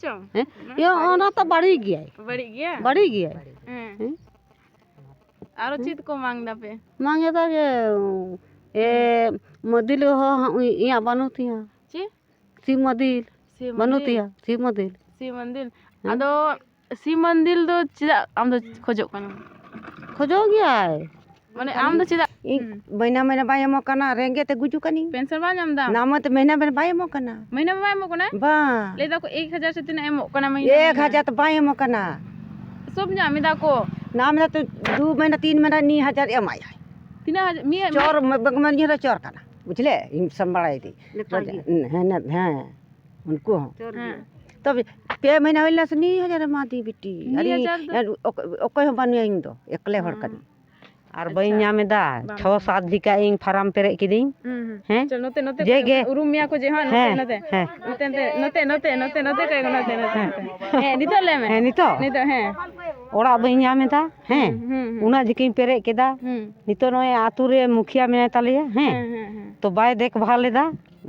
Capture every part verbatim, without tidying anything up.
ᱪᱚᱝ? ᱦᱮᱸ? ᱤᱭᱟᱹ, ᱚᱱᱟ ᱛᱚ ᱵᱟᱹᱲᱤᱡ ᱜᱮᱭᱟᱭ᱾ ᱵᱟᱹᱲᱤᱡ ᱜᱮᱭᱟ? ᱵᱟᱹᱲᱤᱡ ᱜᱮᱭᱟᱭ᱾ ᱦᱮᱸ᱾ ᱦᱮᱸ? ᱟᱨᱚ ᱪᱮᱫ ᱠᱚ ᱢᱟᱝ ᱫᱟᱯᱮ? ᱢᱟᱝ ᱮᱫᱟ ᱡᱮ, ᱮ, ᱢᱟᱹᱫᱤᱞ ᱦᱚᱸ ᱤᱧᱟᱹᱜ ᱵᱟᱹᱱᱩᱜ ᱛᱤᱧᱟ᱾ ᱪᱮᱫ? ᱥᱤᱢ ᱢᱟᱹᱫᱤᱞ᱾ ᱥᱤᱢ ᱵᱟᱹᱱᱩᱜ ᱢᱟᱹᱫᱤᱞ? ᱛᱤᱧᱟ, ᱥᱤᱢ ᱢᱟᱹᱫᱤᱞ᱾ ᱥᱤᱢ ᱢᱟᱹᱫᱤᱞ᱾ ᱦᱮᱸ? ᱟᱫᱚ ᱥᱤᱢ ᱢᱟᱹᱫᱤᱞ ᱫᱚ ᱪᱮᱫᱟᱜ ᱟᱢ ᱫᱚ ᱠᱷᱚᱡᱚᱜ ᱠᱟᱱᱟᱢ? ᱠᱷᱚᱡᱚᱜ ᱜᱮᱭᱟᱭ᱾ ᱢᱟᱱᱮ ᱟᱢ ᱫᱚ ᱪᱮᱫᱟᱜ? ᱤᱧ ᱦᱩᱸ᱾ ᱢᱟᱹᱦᱱᱟᱹ ᱢᱟᱹᱦᱱᱟᱹ ᱵᱟᱭ ᱮᱢᱚᱜ ᱠᱟᱱᱟ, ᱨᱮᱸᱜᱮᱡ ᱛᱮ ᱜᱩᱡᱩᱜ ᱠᱟᱹᱱᱟᱹᱧ᱾ ᱯᱮᱱᱥᱚᱱ ᱵᱟᱢ ᱧᱟᱢ ᱫᱟ? ᱱᱟᱢ ᱛᱮ ᱢᱟᱹᱦᱱᱟᱹ ᱢᱟᱹᱦᱱᱟᱹ ᱵᱟᱭ ᱮᱢᱚᱜ ᱠᱟᱱᱟ᱾ ᱢᱟᱹᱦᱱᱟᱹ ᱢᱟ ᱵᱟᱭ ᱮᱢᱚᱜ ᱠᱟᱱᱟ? ᱵᱟᱝ᱾ ᱞᱟᱹᱭ ᱫᱟᱠᱚ ᱮᱠ ᱦᱟᱡᱟᱨ ᱥᱮ ᱛᱤᱱᱟᱹᱜ ᱮᱢᱚᱜ ᱠᱟᱱᱟ ᱢᱟᱹᱦᱱᱟᱹ ᱮᱠ ᱢᱟᱹᱦᱱᱟᱹ᱾ ᱦᱟᱡᱟᱨ ᱛᱚ ᱵᱟᱭ ᱮᱢᱚᱜ ᱠᱟᱱᱟ᱾ ᱥᱚᱵ ᱧᱟᱢ ᱮᱫᱟ ᱠᱚ᱾ ᱱᱟᱢ ᱫᱟ ᱛᱚ ᱫᱩ ᱢᱟᱹᱦᱱᱟᱹ, ᱛᱤᱱ ᱢᱟᱹᱦᱱᱟᱹ ᱱᱤ ᱦᱟᱡᱟᱨ ᱮᱢᱟᱭᱟᱭ᱾ ᱛᱤᱱᱟᱹᱜ ᱦᱟᱡᱟᱨ? ᱢᱤᱫ ᱪᱚᱨ ᱢᱟ-, ᱢᱟ-, ᱢᱟ-, ᱪᱚᱨ ᱠᱟᱱᱟ᱾ ᱵᱩᱡᱷᱞᱮ? ᱤᱧ ᱥᱟᱢᱵᱟᱲᱟᱭ ᱫᱤ᱾ ᱱᱮᱛᱟᱨ ᱜᱮ᱾ ᱦᱮᱸ, ᱦᱮᱸ, ᱦᱮᱸ᱾ ᱩᱱᱠᱩ ᱦᱚᱸ᱾ ᱪᱚᱨ ᱜᱮ᱾ ᱦᱮᱸ᱾ ᱛᱚᱵᱮ ᱯᱮ ᱢᱟᱹᱦᱱᱟᱹ ᱦᱩᱭ ᱞᱮᱱᱟ ᱥᱮ ᱱᱤ ᱦᱟᱡᱟᱨ ᱮᱢᱟ ᱫᱤ ᱵᱤᱴᱤ᱾ ᱱᱤ ᱟᱨ ᱤᱧ, ᱦᱟᱡᱟᱨ ᱫᱚ? ᱟᱨ ᱚᱠ-, ᱚᱠᱚᱭ ᱦᱚᱸ ᱵᱟᱹᱱᱩᱭᱟ ᱤᱧ ᱫᱚ, ᱮᱠᱞᱮ ᱦᱚᱲ ᱦᱩᱸ᱾ ᱠᱟᱹᱱᱟᱹᱧ᱾ ᱟᱨ ᱟᱪᱪᱷᱟ᱾ ᱵᱟᱹᱧ ᱧᱟᱢ ᱮᱫᱟ᱾ ᱵᱟᱢ ᱪᱷᱚ ᱧᱟᱢ ᱥᱟᱛ ᱵᱤᱜᱷᱟ ᱤᱧ ᱯᱷᱟᱨᱟᱢ ᱯᱮᱨᱮᱡ ᱠᱤᱫᱤᱧ᱾ ᱦᱩᱸ, ᱦᱩᱸ᱾ ᱦᱮᱸ? ᱪᱚᱞ, ᱱᱚᱛᱮ, ᱱᱚᱛᱮ ᱡᱮ ᱠᱚᱭᱚᱜ ᱜᱮ᱾ ᱢᱮ, ᱩᱨᱩᱢ ᱢᱮᱭᱟ ᱠᱚ ᱡᱮ, ᱦᱟᱸᱜ, ᱱᱚᱛᱮ, ᱦᱮᱸ, ᱱᱚᱛᱮ᱾ ᱦᱮᱸ᱾ ᱱᱚᱛᱮ, ᱱᱚᱛᱮ, ᱱᱚᱛᱮ, ᱱᱚᱛᱮ, ᱱᱚᱛᱮ ᱠᱚᱭᱚᱜ ᱢᱮ, ᱱᱚᱛᱮ, ᱱᱚᱛᱮ, ᱦᱮᱸ᱾ ᱱᱚᱛᱮ᱾ ᱦᱮᱸ, ᱱᱤᱛᱚᱜ ᱞᱟᱹᱭ ᱢᱮ᱾ ᱦᱮᱸ, ᱱᱤᱛᱚᱜ? ᱱᱤᱛᱚᱜ, ᱦᱮᱸ᱾ ᱚᱲᱟᱜ ᱵᱟᱹᱧ ᱧᱟᱢ ᱮᱫᱟ, ᱦᱮᱸ᱾ ᱦᱩᱸ, ᱦᱩᱸ, ᱦᱩᱸ᱾ ᱩᱱᱟᱹᱜ ᱡᱤᱠᱟᱹᱧ ᱯᱮᱨᱮᱡ ᱠᱮᱫᱟ᱾ ᱦᱩᱸ᱾ ᱱᱤᱛᱚᱜ ᱱᱚᱜᱼᱚᱭ ᱟᱛᱳ ᱨᱮ ᱢᱩᱠᱷᱤᱭᱟᱹ ᱢᱮᱱᱟᱭ ᱛᱟᱞᱮᱭᱟ, ᱦᱮᱸ᱾ ᱦᱮᱸ, ᱦᱮᱸ, ᱦᱮᱸ᱾ ᱛᱚ ᱵᱟᱭ ᱫᱮᱠᱷᱵᱷᱟᱞ ᱮᱫᱟ᱾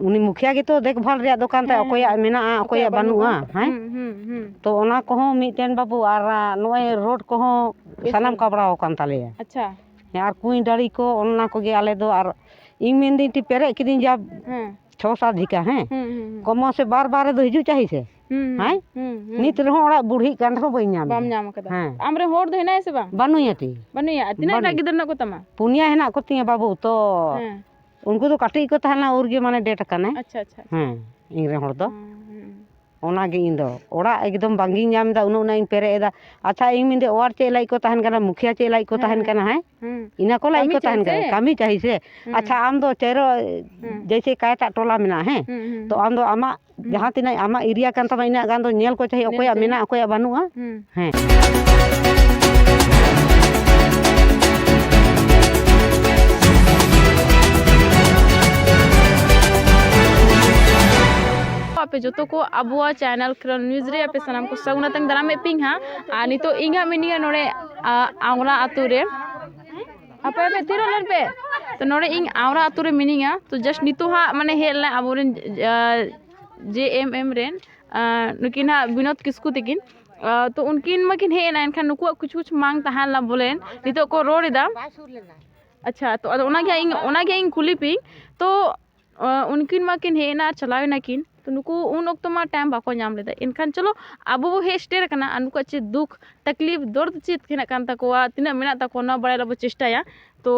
ᱩᱱᱤ ᱢᱩᱠᱷᱤᱭᱟᱹ ᱜᱮᱛᱚ ᱫᱮᱠᱷᱵᱷᱟᱞ ᱨᱮᱭᱟᱜ ᱫᱚ ᱠᱟᱱ ᱛᱟᱭ, ᱦᱮᱸ, ᱚᱠᱚᱭᱟᱜ ᱦᱮᱸ᱾ ᱢᱮᱱᱟᱜᱼᱟ, ᱚᱠᱚᱭᱟᱜ ᱚᱠᱚᱭᱟᱜ ᱵᱟᱹᱱᱩᱜᱼᱟ, ᱵᱟᱹᱱᱩᱜᱼᱟ, ᱦᱮᱸ? ᱦᱩᱸ, ᱦᱩᱸ, ᱦᱩᱸ᱾ ᱛᱚ ᱚᱱᱟ ᱠᱚᱦᱚᱸ ᱢᱤᱫᱴᱮᱱ ᱵᱟᱹᱵᱩ, ᱟᱨ, ᱟ, ᱱᱚᱜᱼᱚᱭ ᱨᱳᱰ ᱠᱚᱦᱚᱸ ᱵᱮᱥ ᱥᱟᱱᱟᱢ ᱜᱮ᱾ ᱠᱟᱵᱲᱟᱣ ᱟᱠᱟᱱ ᱛᱟᱞᱮᱭᱟ᱾ ᱟᱪᱪᱷᱟ᱾ ᱦᱮᱸ, ᱟᱨ ᱠᱩᱸᱧ ᱰᱟᱹᱲᱤ ᱠᱚ ᱚᱱᱟ ᱠᱚᱜᱮ ᱟᱞᱮ ᱫᱚ, ᱟᱨ ᱤᱧ ᱢᱮᱱᱫᱟᱹᱧ ᱛᱤ ᱯᱮᱨᱮᱡ ᱠᱤᱫᱤᱧ ᱡᱟ ᱦᱮᱸ᱾ ᱪᱷᱚ ᱥᱟᱛ ᱵᱤᱜᱷᱟ, ᱦᱮᱸ? ᱦᱩᱸ, ᱦᱩᱸ, ᱦᱩᱸ᱾ ᱠᱚᱢᱚ ᱥᱮ ᱵᱟᱨ ᱵᱟᱨ ᱨᱮᱫᱚ ᱦᱤᱡᱩᱜ ᱪᱟᱹᱦᱤ ᱥᱮ? ᱦᱩᱸ, ᱦᱩᱸ, ᱦᱮᱸ? ᱦᱩᱸ, ᱦᱩᱸ᱾ ᱱᱤᱛ ᱨᱮᱦᱚᱸ ᱚᱲᱟᱜ ᱵᱩᱲᱦᱤᱜ ᱠᱟᱱ ᱨᱮᱦᱚᱸ ᱵᱟᱹᱧ ᱧᱟᱢ ᱵᱟᱢ ᱮᱫᱟ᱾ ᱧᱟᱢ ᱟᱠᱟᱫᱟ᱾ ᱦᱮᱸ᱾ ᱟᱢᱨᱮᱱ ᱦᱚᱲ ᱫᱚ ᱦᱮᱱᱟᱭᱟ ᱥᱮ ᱵᱟᱝ? ᱵᱟᱹᱱᱩᱭᱟ ᱛᱤᱧ᱾ ᱵᱟᱹᱱᱩᱭᱟ? ᱟᱨ ᱛᱤᱱᱟᱹᱜ ᱵᱟᱹᱱᱩᱭ᱾ ᱜᱤᱫᱽᱨᱟᱹ ᱦᱮᱱᱟᱜ ᱠᱚᱛᱟᱢᱟ? ᱯᱩᱱᱭᱟ ᱦᱮᱱᱟᱜ ᱠᱚᱛᱤᱧᱟ ᱵᱟᱹᱵᱩ, ᱛᱚ ᱦᱮᱸ᱾ ᱩᱱᱠᱩ ᱫᱚ ᱠᱟᱹᱴᱤᱡ ᱠᱚ ᱛᱟᱦᱮᱱᱟ, ᱩᱨ ᱜᱮ ᱢᱟᱱᱮ ᱰᱮᱴ ᱟᱠᱟᱱᱟᱭ᱾ ᱟᱪᱪᱷᱟ, ᱟᱪᱪᱷᱟ, ᱟᱪᱪᱷᱟ᱾ ᱦᱮᱸ, ᱤᱧ ᱨᱮᱱ ᱦᱚᱲ ᱫᱚ᱾ ᱦᱩᱸ, ᱦᱩᱸ᱾ ᱚᱱᱟᱜᱮ ᱤᱧ ᱫᱚ᱾ ᱚᱲᱟᱜ ᱮᱠᱫᱚᱢ ᱵᱟᱝᱜᱤᱧ ᱧᱟᱢ ᱮᱫᱟ, ᱩᱱᱟᱹᱜ, ᱩᱱᱟᱹᱜ ᱤᱧ ᱯᱮᱨᱮᱡ ᱮᱫᱟ᱾ ᱟᱪᱪᱷᱟ, ᱤᱧ ᱢᱮᱱᱫᱟᱹᱧ ᱚᱣᱟᱨ ᱪᱮᱫ ᱞᱟᱹᱜᱤᱫ ᱠᱚ ᱛᱟᱦᱮᱱ ᱠᱟᱱᱟ, ᱢᱩᱠᱷᱤᱭᱟᱹ ᱪᱮᱫ ᱞᱟᱹᱜᱤᱫ ᱠᱚ ᱦᱮᱸ, ᱛᱟᱦᱮᱱ ᱦᱮᱸ᱾ ᱠᱟᱱᱟ, ᱦᱮᱸ? ᱦᱩᱸ᱾ ᱤᱱᱟᱹ ᱠᱚ ᱞᱟᱹᱜᱤᱫ ᱠᱟᱹᱢᱤ ᱠᱚ ᱛᱟᱦᱮᱱ ᱪᱟᱹᱦᱤ ᱠᱟᱱᱟ, ᱥᱮ? ᱠᱟᱹᱢᱤ ᱪᱟᱹᱦᱤ ᱥᱮ? ᱦᱩᱸ᱾ ᱟᱪᱪᱷᱟ, ᱟᱢ ᱫᱚ ᱪᱮᱨᱚ, ᱦᱩᱸ᱾ ᱡᱮᱭᱥᱮ ᱠᱟᱭᱴᱟᱜ ᱴᱚᱞᱟ ᱢᱮᱱᱟᱜᱼᱟ, ᱦᱮᱸ? ᱦᱩᱸ, ᱦᱩᱸ᱾ ᱛᱚ ᱟᱢ ᱫᱚ ᱟᱢᱟᱜ ᱦᱩᱸ᱾ ᱡᱟᱦᱟᱸ ᱛᱤᱱᱟᱹᱜ ᱟᱢᱟᱜ ᱮᱨᱤᱭᱟ ᱠᱟᱱ ᱛᱟᱢᱟ, ᱤᱱᱟᱹᱜ ᱜᱟᱱ ᱫᱚ ᱧᱮᱞ ᱠᱚ ᱪᱟᱹᱦᱤ, ᱧᱮᱞ ᱚᱠᱚᱭᱟᱜ ᱪᱟᱹᱦᱤ᱾ ᱢᱮᱱᱟᱜᱼᱟ, ᱚᱠᱚᱭᱟᱜ ᱵᱟᱹᱱᱩᱜᱼᱟ᱾ ᱦᱩᱸ᱾ ᱦᱮᱸ᱾ ᱟᱯᱮ ᱡᱚᱛᱚ ᱠᱚ ᱟᱵᱚᱣᱟᱜ ᱪᱮᱱᱮᱞ ᱠᱷᱮᱨᱣᱟᱞ ᱱᱤᱭᱩᱡᱽ ᱨᱮ ᱟᱯᱮ ᱥᱟᱱᱟᱢ ᱠᱚ ᱥᱟᱹᱜᱩᱱ ᱟᱛᱮᱧ ᱫᱟᱨᱟᱢᱮᱫ ᱯᱮᱭᱟᱧ ᱦᱟᱸᱜ᱾ ᱟᱨ ᱱᱤᱛᱚᱜ ᱤᱧ ᱦᱟᱸᱜ ᱢᱤᱱᱟᱹᱧᱟ ᱱᱚᱰᱮ, ᱟ, ᱟᱣᱨᱟ ᱟᱹᱛᱩ ᱨᱮ᱾ ᱟᱯᱮ ᱟᱯᱮ ᱛᱤᱨᱚᱜ ᱞᱮᱱ ᱯᱮ᱾ ᱛᱚ ᱱᱚᱰᱮ ᱤᱧ ᱟᱣᱨᱟ ᱟᱹᱛᱩ ᱨᱮ ᱢᱤᱱᱟᱹᱧᱟ᱾ ᱛᱚ just ᱱᱤᱛᱚᱜ ᱦᱟᱸᱜ ᱢᱟᱱᱮ ᱦᱮᱡ ᱞᱮᱱᱟ ᱟᱵᱚᱨᱮᱱ, ᱟ, ᱡᱮ ᱮᱢ ᱮᱢ ᱨᱮᱱ, ᱟᱸ, ᱱᱩᱠᱤᱱ ᱦᱟᱸᱜ ᱵᱤᱱᱳᱫ ᱠᱤᱥᱠᱩ ᱛᱟᱹᱠᱤᱱ᱾ ᱟᱸ, ᱛᱚ ᱩᱱᱠᱤᱱ ᱢᱟᱠᱤᱱ ᱦᱮᱡ ᱮᱱᱟ, ᱮᱱᱠᱷᱟᱱ ᱱᱩᱠᱩᱣᱟᱜ ᱠᱤᱪᱷᱩ ᱠᱤᱪᱷᱩ ᱢᱟᱝ ᱛᱟᱦᱮᱸ ᱞᱮᱱᱟ ᱵᱚᱞᱮ, ᱱᱤᱛᱚᱜ ᱠᱚ ᱨᱚᱲ ᱮᱫᱟ᱾ ᱟᱪᱪᱷᱟ, ᱛᱚ ᱟᱫᱚ ᱚᱱᱟᱜᱮ ᱦᱟᱸᱜ ᱤᱧ, ᱚᱱᱟᱜᱮ ᱦᱟᱸᱜ ᱤᱧ ᱠᱩᱞᱤ ᱯᱮᱭᱟᱹᱧ᱾ ᱛᱚ ᱟᱸ, ᱩᱱᱠᱤᱱ ᱢᱟᱠᱤᱱ ᱦᱮᱡ ᱮᱱᱟ ᱟᱨ ᱪᱟᱞᱟᱣ ᱮᱱᱟᱠᱤᱱ, ᱛᱚ ᱱᱩᱠᱩ ᱩᱱ ᱚᱠᱛᱚ ᱢᱟ time ᱵᱟᱠᱚ ᱧᱟᱢ ᱞᱮᱫᱟ᱾ ᱮᱱᱠᱷᱟᱱ ᱪᱚᱞᱚ ᱟᱵᱚ ᱵᱚ ᱦᱮᱡ ᱥᱮᱴᱮᱨ ᱟᱠᱟᱱᱟ, ᱟᱨ ᱱᱩᱠᱩᱣᱟᱜ ᱪᱮᱫ ᱫᱩᱠ ᱛᱟᱠᱞᱤᱯ ᱫᱚᱨᱫ ᱪᱮᱫ ᱦᱮᱱᱟᱜ ᱠᱟᱱ ᱛᱟᱠᱚᱣᱟ, ᱛᱤᱱᱟᱹᱜ ᱢᱮᱱᱟᱜ ᱛᱟᱠᱚᱣᱟ, ᱱᱚᱣᱟ ᱵᱟᱲᱟᱭ ᱨᱮᱱᱟᱜ ᱵᱚ ᱪᱮᱥᱴᱟᱭᱟ᱾ ᱛᱚ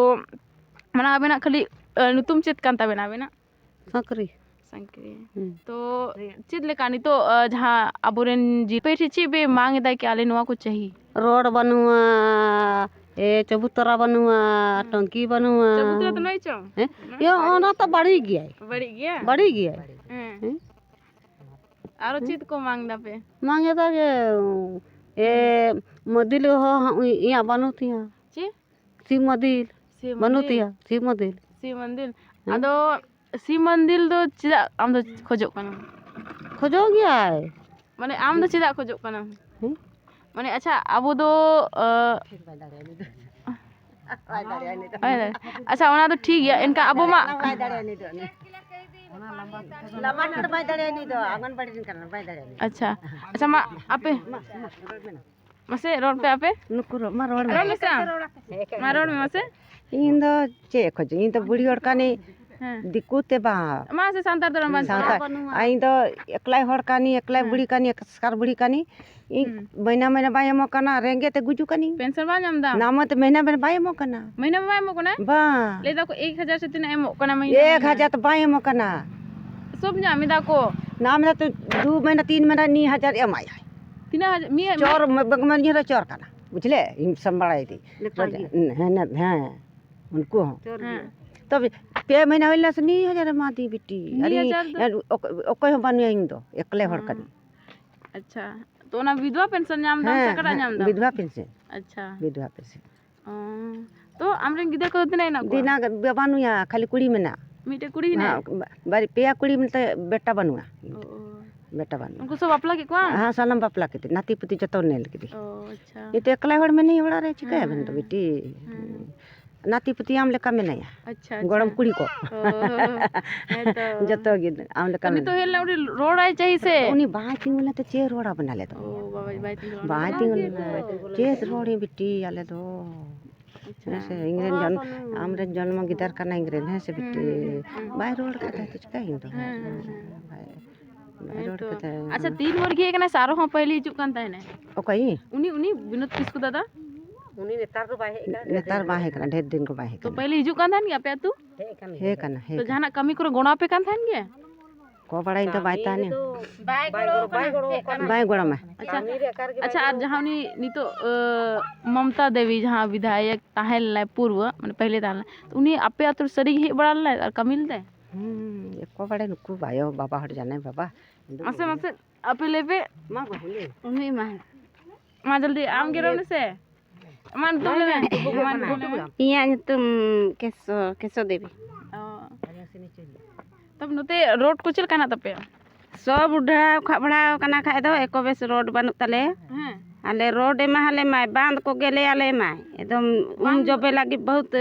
ᱢᱟᱲᱟᱝ ᱟᱵᱮᱱᱟᱜ ᱠᱷᱟᱹᱞᱤ, ᱟᱸ, ᱧᱩᱛᱩᱢ ᱪᱮᱫ ᱠᱟᱱ ᱛᱟᱵᱮᱱᱟ ᱟᱵᱮᱱᱟᱜ? ᱥᱟᱸᱠᱨᱤ᱾ ᱥᱟᱸᱠᱨᱤ᱾ ᱦᱩᱸ᱾ ᱛᱚ ᱪᱮᱫ ᱞᱮᱠᱟ ᱱᱤᱛᱚᱜ, ᱟᱸ, ᱡᱟᱦᱟᱸ ᱟᱵᱚᱨᱮᱱ ᱡᱤ-, ᱯᱟᱹᱭ ᱴᱷᱮᱱ ᱪᱮᱫ ᱯᱮ ᱢᱟᱝ ᱮᱫᱟ ᱠᱤ ᱟᱞᱮ ᱱᱚᱣᱟ ᱠᱚ ᱪᱟᱹᱦᱤ? ᱨᱳᱰ ᱵᱟᱹᱱᱩᱜᱼᱟ, ᱮ, ᱪᱟᱹᱵᱩᱛᱟᱹᱨᱟ ᱵᱟᱹᱱᱩᱜᱼᱟ, ᱦᱩᱸ᱾ ᱴᱚᱝᱠᱤ ᱵᱟᱹᱱᱩᱜᱼᱟ᱾ ᱪᱟᱹᱵᱩᱛᱟᱹᱨᱟ ᱫᱚ ᱱᱚᱜᱼᱚᱭ ᱪᱚᱝ? ᱦᱮᱸ? ᱱᱚᱜᱼᱚᱭ ᱭᱟ, ᱵᱟᱹᱲᱤᱡ᱾ ᱚᱱᱟ ᱛᱚ ᱵᱟᱹᱲᱤᱡ ᱜᱮᱭᱟᱭ᱾ ᱵᱟᱹᱲᱤᱡ ᱜᱮᱭᱟ? ᱵᱟᱹᱲᱤᱡ ᱜᱮᱭᱟᱭ᱾ ᱦᱮᱸ᱾ ᱦᱮᱸ? ᱟᱨᱚ ᱦᱮᱸ? ᱪᱮᱫ ᱠᱚ ᱢᱟᱝ ᱫᱟᱯᱮ? ᱢᱟᱝ ᱮᱫᱟ ᱡᱮ, ᱮ, ᱢᱟᱹᱫᱤᱞ ᱦᱚᱸ ᱦᱟᱸᱜ ᱤᱧᱟᱹᱜ ᱵᱟᱹᱱᱩᱜ ᱛᱤᱧᱟ᱾ ᱪᱮᱫ? ᱥᱤᱢ ᱢᱟᱹᱫᱤᱞ᱾ ᱥᱤᱢ ᱵᱟᱹᱱᱩᱜ ᱢᱟᱹᱫᱤᱞ? ᱛᱤᱧᱟ, ᱥᱤᱢ ᱢᱟᱹᱫᱤᱞ᱾ ᱥᱤᱢ ᱢᱟᱹᱫᱤᱞ᱾ ᱦᱮᱸ? ᱟᱫᱚ ᱥᱤᱢ ᱢᱟᱹᱫᱤᱞ ᱫᱚ ᱪᱮᱫᱟᱜ ᱟᱢ ᱫᱚ ᱠᱷᱚᱡᱚᱜ ᱠᱟᱱᱟᱢ? ᱠᱷᱚᱡᱚᱜ ᱜᱮᱭᱟᱭ᱾ ᱢᱟᱱᱮ ᱟᱢ ᱫᱚ ᱪᱮᱫᱟᱜ ᱠᱷᱚᱡᱚᱜ ᱠᱟᱱᱟᱢ? ᱦᱮᱸ? ᱢᱟᱱᱮ ᱟᱪᱪᱷᱟ, ᱟᱵᱚ ᱫᱚ, ᱟᱸ, ᱵᱟᱭ ᱫᱟᱲᱮᱭᱟᱜᱼᱟ ᱩᱱᱤ ᱫᱚ᱾ ᱵᱟᱭ ᱫᱟᱲᱮᱭᱟᱜᱼᱟ᱾ ᱟᱪᱪᱷᱟ, ᱚᱱᱟ ᱫᱚ ᱴᱷᱤᱠ ᱜᱮᱭᱟ, ᱮᱱᱠᱷᱟᱱ ᱟᱵᱚ ᱢᱟ ᱵᱟᱭ ᱫᱟᱲᱮᱭᱟᱜᱼᱟ ᱩᱱᱤ ᱫᱚ᱾ ᱞᱟᱢᱟ ᱦᱚᱲ ᱵᱟᱭ ᱫᱟᱲᱮᱭᱟᱜᱼᱟ ᱩᱱᱤ ᱫᱚ, ᱟᱝᱜᱚᱱᱵᱟᱲᱤ ᱨᱮᱱ ᱠᱟᱱᱟᱭ, ᱵᱟᱭ ᱫᱟᱲᱮᱭᱟᱜᱼᱟ ᱩᱱᱤ ᱫᱚ᱾ ᱟᱪᱪᱷᱟ, ᱟᱪᱪᱷᱟ, ᱢᱟ ᱟᱯᱮ, ᱢᱟ, ᱢᱟ, ᱨᱚᱲ ᱢᱮ᱾ ᱢᱟᱥᱮ ᱨᱚᱲ ᱯᱮ ᱟᱯᱮ᱾ ᱱᱩᱠᱩ ᱨᱚᱲ ᱢᱟ, ᱨᱚᱲ ᱢᱮ᱾ ᱨᱚᱲ ᱢᱮᱥᱮ ᱟᱢ᱾ ᱢᱟ ᱨᱚᱲ ᱢᱮ ᱢᱟᱥᱮ᱾ ᱤᱧ ᱫᱚ ᱪᱮᱫ ᱠᱷᱚᱡ? ᱤᱧ ᱫᱚ ᱵᱩᱲᱦᱤ ᱦᱚᱲ ᱠᱟᱹᱱᱟᱹᱧ᱾ ᱦᱮᱸ᱾ ᱫᱤᱠᱩ ᱛᱮ ᱵᱟᱝ᱾ ᱢᱟ ᱥᱮ ᱥᱟᱱᱛᱟᱲ ᱛᱮ ᱨᱚᱲ ᱢᱮ᱾ ᱥᱟᱱᱛᱟᱲ᱾ ᱤᱧ ᱫᱚ ᱮᱠᱞᱟᱭ ᱦᱚᱲ ᱠᱟᱹᱱᱟᱹᱧ, ᱮᱠᱞᱟᱭ ᱦᱮᱸ᱾ ᱵᱩᱲᱦᱤ ᱠᱟᱹᱱᱟᱹᱧ, ᱮᱥᱠᱟᱨ ᱵᱩᱲᱦᱤ ᱠᱟᱹᱱᱟᱹᱧ᱾ ᱤᱧ ᱦᱩᱸ᱾ ᱢᱟᱹᱦᱱᱟᱹ ᱢᱟᱹᱦᱱᱟᱹ ᱵᱟᱭ ᱮᱢᱚᱜ ᱠᱟᱱᱟ, ᱨᱮᱸᱜᱮᱡ ᱛᱮ ᱜᱩᱡᱩᱜ ᱠᱟᱹᱱᱟᱹᱧ᱾ ᱯᱮᱱᱥᱚᱱ ᱵᱟᱢ ᱧᱟᱢ ᱫᱟ? ᱱᱟᱢ ᱛᱮ ᱢᱟᱹᱦᱱᱟᱹ ᱢᱟᱹᱦᱱᱟᱹ ᱵᱟᱭ ᱮᱢᱚᱜ ᱠᱟᱱᱟ᱾ ᱢᱟᱹᱦᱱᱟᱹ ᱢᱟᱹᱦᱱᱟᱹ ᱵᱟᱭ ᱮᱢᱚᱜ ᱠᱟᱱᱟ? ᱵᱟᱝ᱾ ᱞᱟᱹᱭ ᱫᱟᱠᱚ ᱮᱠ ᱦᱟᱡᱟᱨ ᱥᱮ ᱛᱤᱱᱟᱹᱜ ᱮᱢᱚᱜ ᱠᱟᱱᱟ ᱢᱟᱹᱦᱱᱟᱹ ᱮᱠ ᱢᱟᱹᱦᱱᱟᱹ᱾ ᱦᱟᱡᱟᱨ ᱛᱚ ᱵᱟᱭ ᱮᱢᱚᱜ ᱠᱟᱱᱟ᱾ ᱥᱚᱵ ᱧᱟᱢ ᱮᱫᱟ ᱠᱚ᱾ ᱱᱟᱢ ᱛᱮ ᱫᱩ ᱢᱟᱹᱦᱱᱟᱹ, ᱛᱤᱱ ᱢᱟᱹᱦᱱᱟᱹ, ᱱᱤ ᱦᱟᱡᱟᱨ ᱮᱢᱟᱭᱟᱭ᱾ ᱛᱤᱱᱟᱹᱜ ᱦᱟᱡᱟᱨ? ᱢᱤᱫ, ᱪᱚᱨ ᱢᱤᱫ ᱢᱟ-, ᱢᱟᱹᱱ ᱨᱮ ᱪᱚᱨ ᱠᱟᱱᱟ, ᱵᱩᱡᱷᱞᱮ? ᱤᱧ ᱥᱟᱢᱵᱟᱲᱟᱭ ᱫᱤ᱾ ᱞᱮᱠᱷᱟ ᱜᱮ᱾ ᱦᱮᱸ, ᱦᱮᱸ, ᱦᱮᱸ, ᱩᱱᱠᱩ ᱦᱚᱸ᱾ ᱪᱚᱨ ᱜᱮ᱾ ᱦᱮᱸ᱾ ᱛᱚᱵᱮ ᱯᱮ ᱢᱟᱹᱦᱱᱟᱹ ᱦᱩᱭ ᱞᱮᱱᱟ ᱥᱮ, ᱱᱤ ᱦᱟᱡᱟᱨ ᱮᱢᱟ ᱫᱤ ᱵᱤᱴᱤ᱾ ᱱᱤ ᱟᱨ ᱤᱧ, ᱦᱟᱡᱟᱨ ᱫᱚ? ᱟᱨ ᱚᱠ-, ᱚᱠᱚᱭ ᱦᱚᱸ ᱵᱟᱹᱱᱩᱭᱟ, ᱤᱧ ᱫᱚ ᱮᱠᱞᱮ ᱦᱚᱲ ᱦᱮᱸ᱾ ᱠᱟᱹᱱᱟᱹᱧ᱾ ᱟᱪᱪᱷᱟ, ᱛᱚ ᱚᱱᱟ ᱵᱤᱫᱷᱣᱟ ᱯᱮᱱᱥᱚᱱ ᱧᱟᱢ ᱫᱟᱢ ᱥᱮ ᱦᱮᱸ, ᱚᱠᱟᱴᱟᱜ ᱦᱮᱸ, ᱧᱟᱢ ᱫᱟᱢ? ᱵᱤᱫᱷᱣᱟ ᱯᱮᱱᱥᱚᱱ᱾ ᱟᱪᱪᱷᱟ᱾ ᱵᱤᱫᱷᱣᱟ ᱯᱮᱱᱥᱚᱱ᱾ ᱚ, ᱛᱚ ᱟᱢᱨᱮᱱ ᱜᱤᱫᱽᱨᱟᱹ ᱠᱚᱫᱚ ᱛᱤᱱᱟᱹᱜ ᱦᱮᱱᱟᱜ ᱠᱚᱣᱟ? ᱫᱤᱱᱟ ᱜᱮ ᱵᱟᱹᱱᱩᱭᱟ, ᱠᱷᱟᱹᱞᱤ ᱠᱩᱲᱤ ᱢᱮᱱᱟᱜ᱾ ᱢᱤᱫᱴᱮᱡ ᱠᱩᱲᱤ ᱦᱮᱱᱟᱭᱟ? ᱦᱮᱸ, ᱵᱟ-, ᱵᱟᱨ-, ᱯᱮᱭᱟ ᱠᱩᱲᱤ ᱢᱮᱱᱛᱮ ᱵᱮᱴᱟ ᱵᱟᱹᱱᱩᱜᱼᱟ᱾ ᱚ, ᱚ᱾ ᱵᱮᱴᱟ ᱵᱟᱹᱱᱩᱜᱼᱟ᱾ ᱩᱱᱠᱩ ᱥᱚᱵ ᱵᱟᱯᱞᱟ ᱠᱮᱫ ᱠᱚᱣᱟ? ᱦᱮᱸ, ᱥᱟᱱᱟᱢ ᱵᱟᱯᱞᱟ ᱠᱮᱫᱮ, ᱱᱟᱹᱛᱤ ᱯᱩᱛᱤ ᱡᱚᱛᱚ ᱧᱮᱞ ᱠᱮᱫᱮ᱾ ᱚ, ᱟᱪᱪᱷᱟ᱾ ᱱᱤᱛᱚᱜ ᱮᱠᱞᱟ ᱦᱚᱲ ᱢᱮᱱᱟᱹᱧ ᱚᱲᱟᱜ ᱨᱮ, ᱪᱤᱠᱟᱹᱭᱟᱵᱮᱱ ᱫᱚ ᱦᱮᱸ, ᱵᱤᱴᱤ? ᱦᱮᱸ᱾ ᱱᱟᱛᱤ ᱯᱩᱛᱤ ᱟᱢ ᱞᱮᱠᱟ ᱢᱮᱱᱟᱭᱟ᱾ ᱟᱪᱪᱷᱟ, ᱟᱪᱪᱷᱟ᱾ ᱜᱚᱲᱚᱢ ᱠᱩᱲᱤ ᱠᱚ᱾ ᱚ, ᱦᱮᱸᱛᱚ᱾ ᱡᱚᱛᱚ ᱜᱮ ᱟᱢ ᱞᱮᱠᱟ ᱩᱱᱤ ᱛᱚ ᱢᱮᱱᱟᱭᱟ᱾ ᱦᱮᱡ ᱞᱮᱱᱟ, ᱩᱱᱤ ᱨᱚᱲᱟᱭ ᱪᱟᱹᱦᱤ ᱥᱮ? ᱩᱱᱤ ᱵᱟᱭ ᱛᱤᱸᱜᱩ ᱞᱮᱱ ᱛᱮ ᱪᱮᱫ ᱨᱚᱲ ᱟᱵᱮᱱ ᱟᱞᱮ ᱫᱚ? ᱚ, ᱵᱟᱵᱟ, ᱵᱟᱭ ᱛᱤᱸᱜᱩ ᱞᱮᱱᱟ᱾ ᱵᱟᱭ ᱛᱤᱸᱜᱩ ᱞᱮᱱᱟ᱾ ᱪᱮᱫ ᱨᱚᱲᱤᱧ ᱵᱤᱴᱤ ᱟᱞᱮ ᱫᱚ? ᱟᱪᱪᱷᱟ᱾ ᱦᱮᱸ ᱥᱮ, ᱤᱧ ᱨᱮᱱ ᱡᱚᱱ-, ᱟᱢ ᱨᱮᱱ ᱡᱚᱱᱢᱚ ᱜᱤᱫᱟᱹᱨ ᱠᱟᱱᱟ ᱤᱧ ᱨᱮᱱ, ᱦᱮᱸ ᱥᱮ ᱵᱤᱴᱤ? ᱦᱩᱸ, ᱦᱩᱸ᱾ ᱵᱟᱭ ᱨᱚᱲ ᱠᱟᱫᱟ ᱛᱚ ᱪᱤᱠᱟᱹᱭᱤᱧ ᱫᱚ? ᱦᱮᱸ, ᱦᱮᱸ, ᱦᱮᱸ᱾ ᱵᱟᱭ, ᱵᱟᱭ ᱨᱚᱲ ᱦᱮᱸᱛᱚ᱾ ᱠᱟᱫᱟ᱾ ᱟᱪᱪᱷᱟ, ᱛᱤᱱ ᱵᱷᱳᱨ ᱜᱮ ᱦᱮᱡ ᱠᱟᱱᱟᱭ ᱥᱮ ᱟᱨᱦᱚᱸ ᱯᱟᱹᱦᱤᱞ ᱦᱤᱡᱩᱜ ᱠᱟᱱ ᱛᱟᱦᱮᱱᱟᱭ? ᱚᱠᱚᱭ? ᱩᱱᱤ, ᱩᱱᱤ ᱵᱤᱱᱳᱫ ᱠᱤᱥᱠᱩ ᱫᱟᱫᱟ? ᱩᱱᱤ ᱱᱮᱛᱟᱨ ᱫᱚ ᱵᱟᱭ ᱦᱮᱡ ᱠᱟᱱᱟ, ᱰᱷᱮᱨ ᱱᱮᱛᱟᱨ ᱫᱤᱱ ᱵᱟᱭ ᱦᱮᱡ ᱠᱟᱱᱟ, ᱰᱷᱮᱨ ᱫᱤᱱ ᱠᱚ ᱵᱟᱭ ᱦᱮᱡ ᱛᱚ ᱠᱟᱱᱟ᱾ ᱯᱟᱹᱦᱤᱞ ᱦᱤᱡᱩᱜ ᱠᱟᱱ ᱛᱟᱦᱮᱱ ᱜᱮᱭᱟ ᱟᱯᱮ ᱟᱹᱛᱩ? ᱦᱮᱡ ᱠᱟᱱ ᱛᱚ ᱜᱮᱭᱟ᱾ ᱡᱟᱦᱟᱱᱟᱜ ᱠᱟᱹᱢᱤ ᱠᱚᱨᱮ ᱜᱚᱲᱚ ᱟᱯᱮ ᱠᱟᱱ ᱛᱟᱦᱮᱱ ᱜᱮᱭᱟ? ᱠᱚ ᱵᱟᱲᱟᱭ ᱫᱚ ᱵᱟᱭ ᱠᱟᱹᱢᱤ ᱛᱟᱦᱮᱱᱟ᱾ ᱨᱮᱫᱚ ᱵᱟᱭ ᱜᱚᱲᱚ ᱵᱟᱭ ᱜᱚᱲᱚ ᱠᱟᱱᱟ, ᱦᱮᱡ ᱠᱟᱱᱟ᱾ ᱵᱟᱭ ᱜᱚᱲᱚ ᱟᱢᱟ᱾ ᱟᱪᱪᱷᱟ᱾ ᱠᱟᱹᱢᱤ ᱨᱮ ᱮᱠᱟᱞ ᱜᱮ ᱵᱟᱭ ᱟᱪᱪᱷᱟ, ᱟᱨ ᱜᱚᱲᱚ ᱡᱟᱦᱟᱸ ᱩᱱᱤ ᱱᱤᱛᱚᱜ, ᱟᱹ, ᱢᱚᱢᱛᱟ ᱫᱮᱵᱤ ᱡᱟᱦᱟᱸ ᱵᱤᱫᱷᱟᱭᱚᱠ ᱛᱟᱦᱮᱸ ᱞᱮᱱᱟᱭ ᱯᱩᱨᱵᱚ, ᱢᱟᱱᱮ ᱯᱟᱹᱦᱤᱞᱮ ᱛᱟᱦᱮᱸ ᱞᱮᱱᱟ, ᱛᱚ ᱩᱱᱤ ᱟᱯᱮ ᱟᱹᱛᱩ ᱨᱮ ᱥᱟᱹᱨᱤ ᱜᱮ ᱦᱮᱡ ᱵᱟᱲᱟ ᱞᱮᱱᱟᱭ ᱟᱨ ᱠᱟᱹᱢᱤ ᱞᱮᱫᱟᱭ? ᱦᱩᱸ, ᱚᱠᱚᱭ ᱵᱟᱲᱟᱭ ᱱᱩᱠᱩ ᱵᱟᱭᱳ ᱵᱟᱵᱟ ᱦᱚᱲ ᱡᱟᱱᱟᱭ ᱵᱟᱵᱟ᱾ ᱢᱟᱥᱮ, ᱢᱟᱥᱮ, ᱟᱯᱮ ᱞᱟᱹᱭ ᱯᱮ᱾ ᱢᱟ ᱵᱟᱹᱵᱩ, ᱞᱟᱹᱭ ᱢᱮ᱾ ᱩᱱᱤ ᱢᱟ᱾ ᱢᱟ ᱡᱚᱞᱫᱤ, ᱟᱢ ᱜᱮ ᱨᱚᱲ ᱢᱮᱥᱮ᱾ ᱢᱟ ᱱᱤᱛᱚᱜ ᱞᱟᱹᱭ ᱢᱮ᱾ ᱢᱟ ᱱᱤᱛᱚᱜ ᱞᱟᱹᱭ ᱢᱮ᱾ ᱤᱧᱟᱹᱜ ᱧᱩᱛᱩᱢ ᱠᱮᱥᱚ, ᱠᱮᱥᱚ ᱫᱮᱵᱤ᱾ ᱚ᱾ ᱛᱚᱵᱮ ᱱᱚᱛᱮ ᱨᱳᱰ ᱠᱚ ᱪᱮᱫ ᱞᱮᱠᱟ ᱦᱮᱱᱟᱜ ᱛᱟᱯᱮᱭᱟ? ᱥᱚᱵ ᱩᱰᱷᱟᱣ ᱠᱷᱟᱵᱽᱲᱟᱣ ᱠᱟᱱᱟ ᱠᱷᱟᱡ ᱫᱚ, ᱮᱠᱚ ᱵᱮᱥ ᱨᱳᱰ ᱵᱟᱹᱱᱩᱜ ᱛᱟᱞᱮᱭᱟ᱾ ᱦᱮᱸ᱾ ᱟᱞᱮ ᱨᱳᱰ ᱮᱢᱟ ᱦᱟᱞᱮ ᱢᱟᱭ, ᱵᱟᱸᱫ ᱠᱚ ᱜᱮᱞᱮ ᱟᱞᱮ ᱢᱟᱭ᱾ ᱮᱠᱫᱚᱢ ᱩᱢ ᱵᱟᱸᱫ? ᱡᱚᱵᱮ ᱞᱟᱹᱜᱤᱫ ᱵᱚᱦᱩᱛ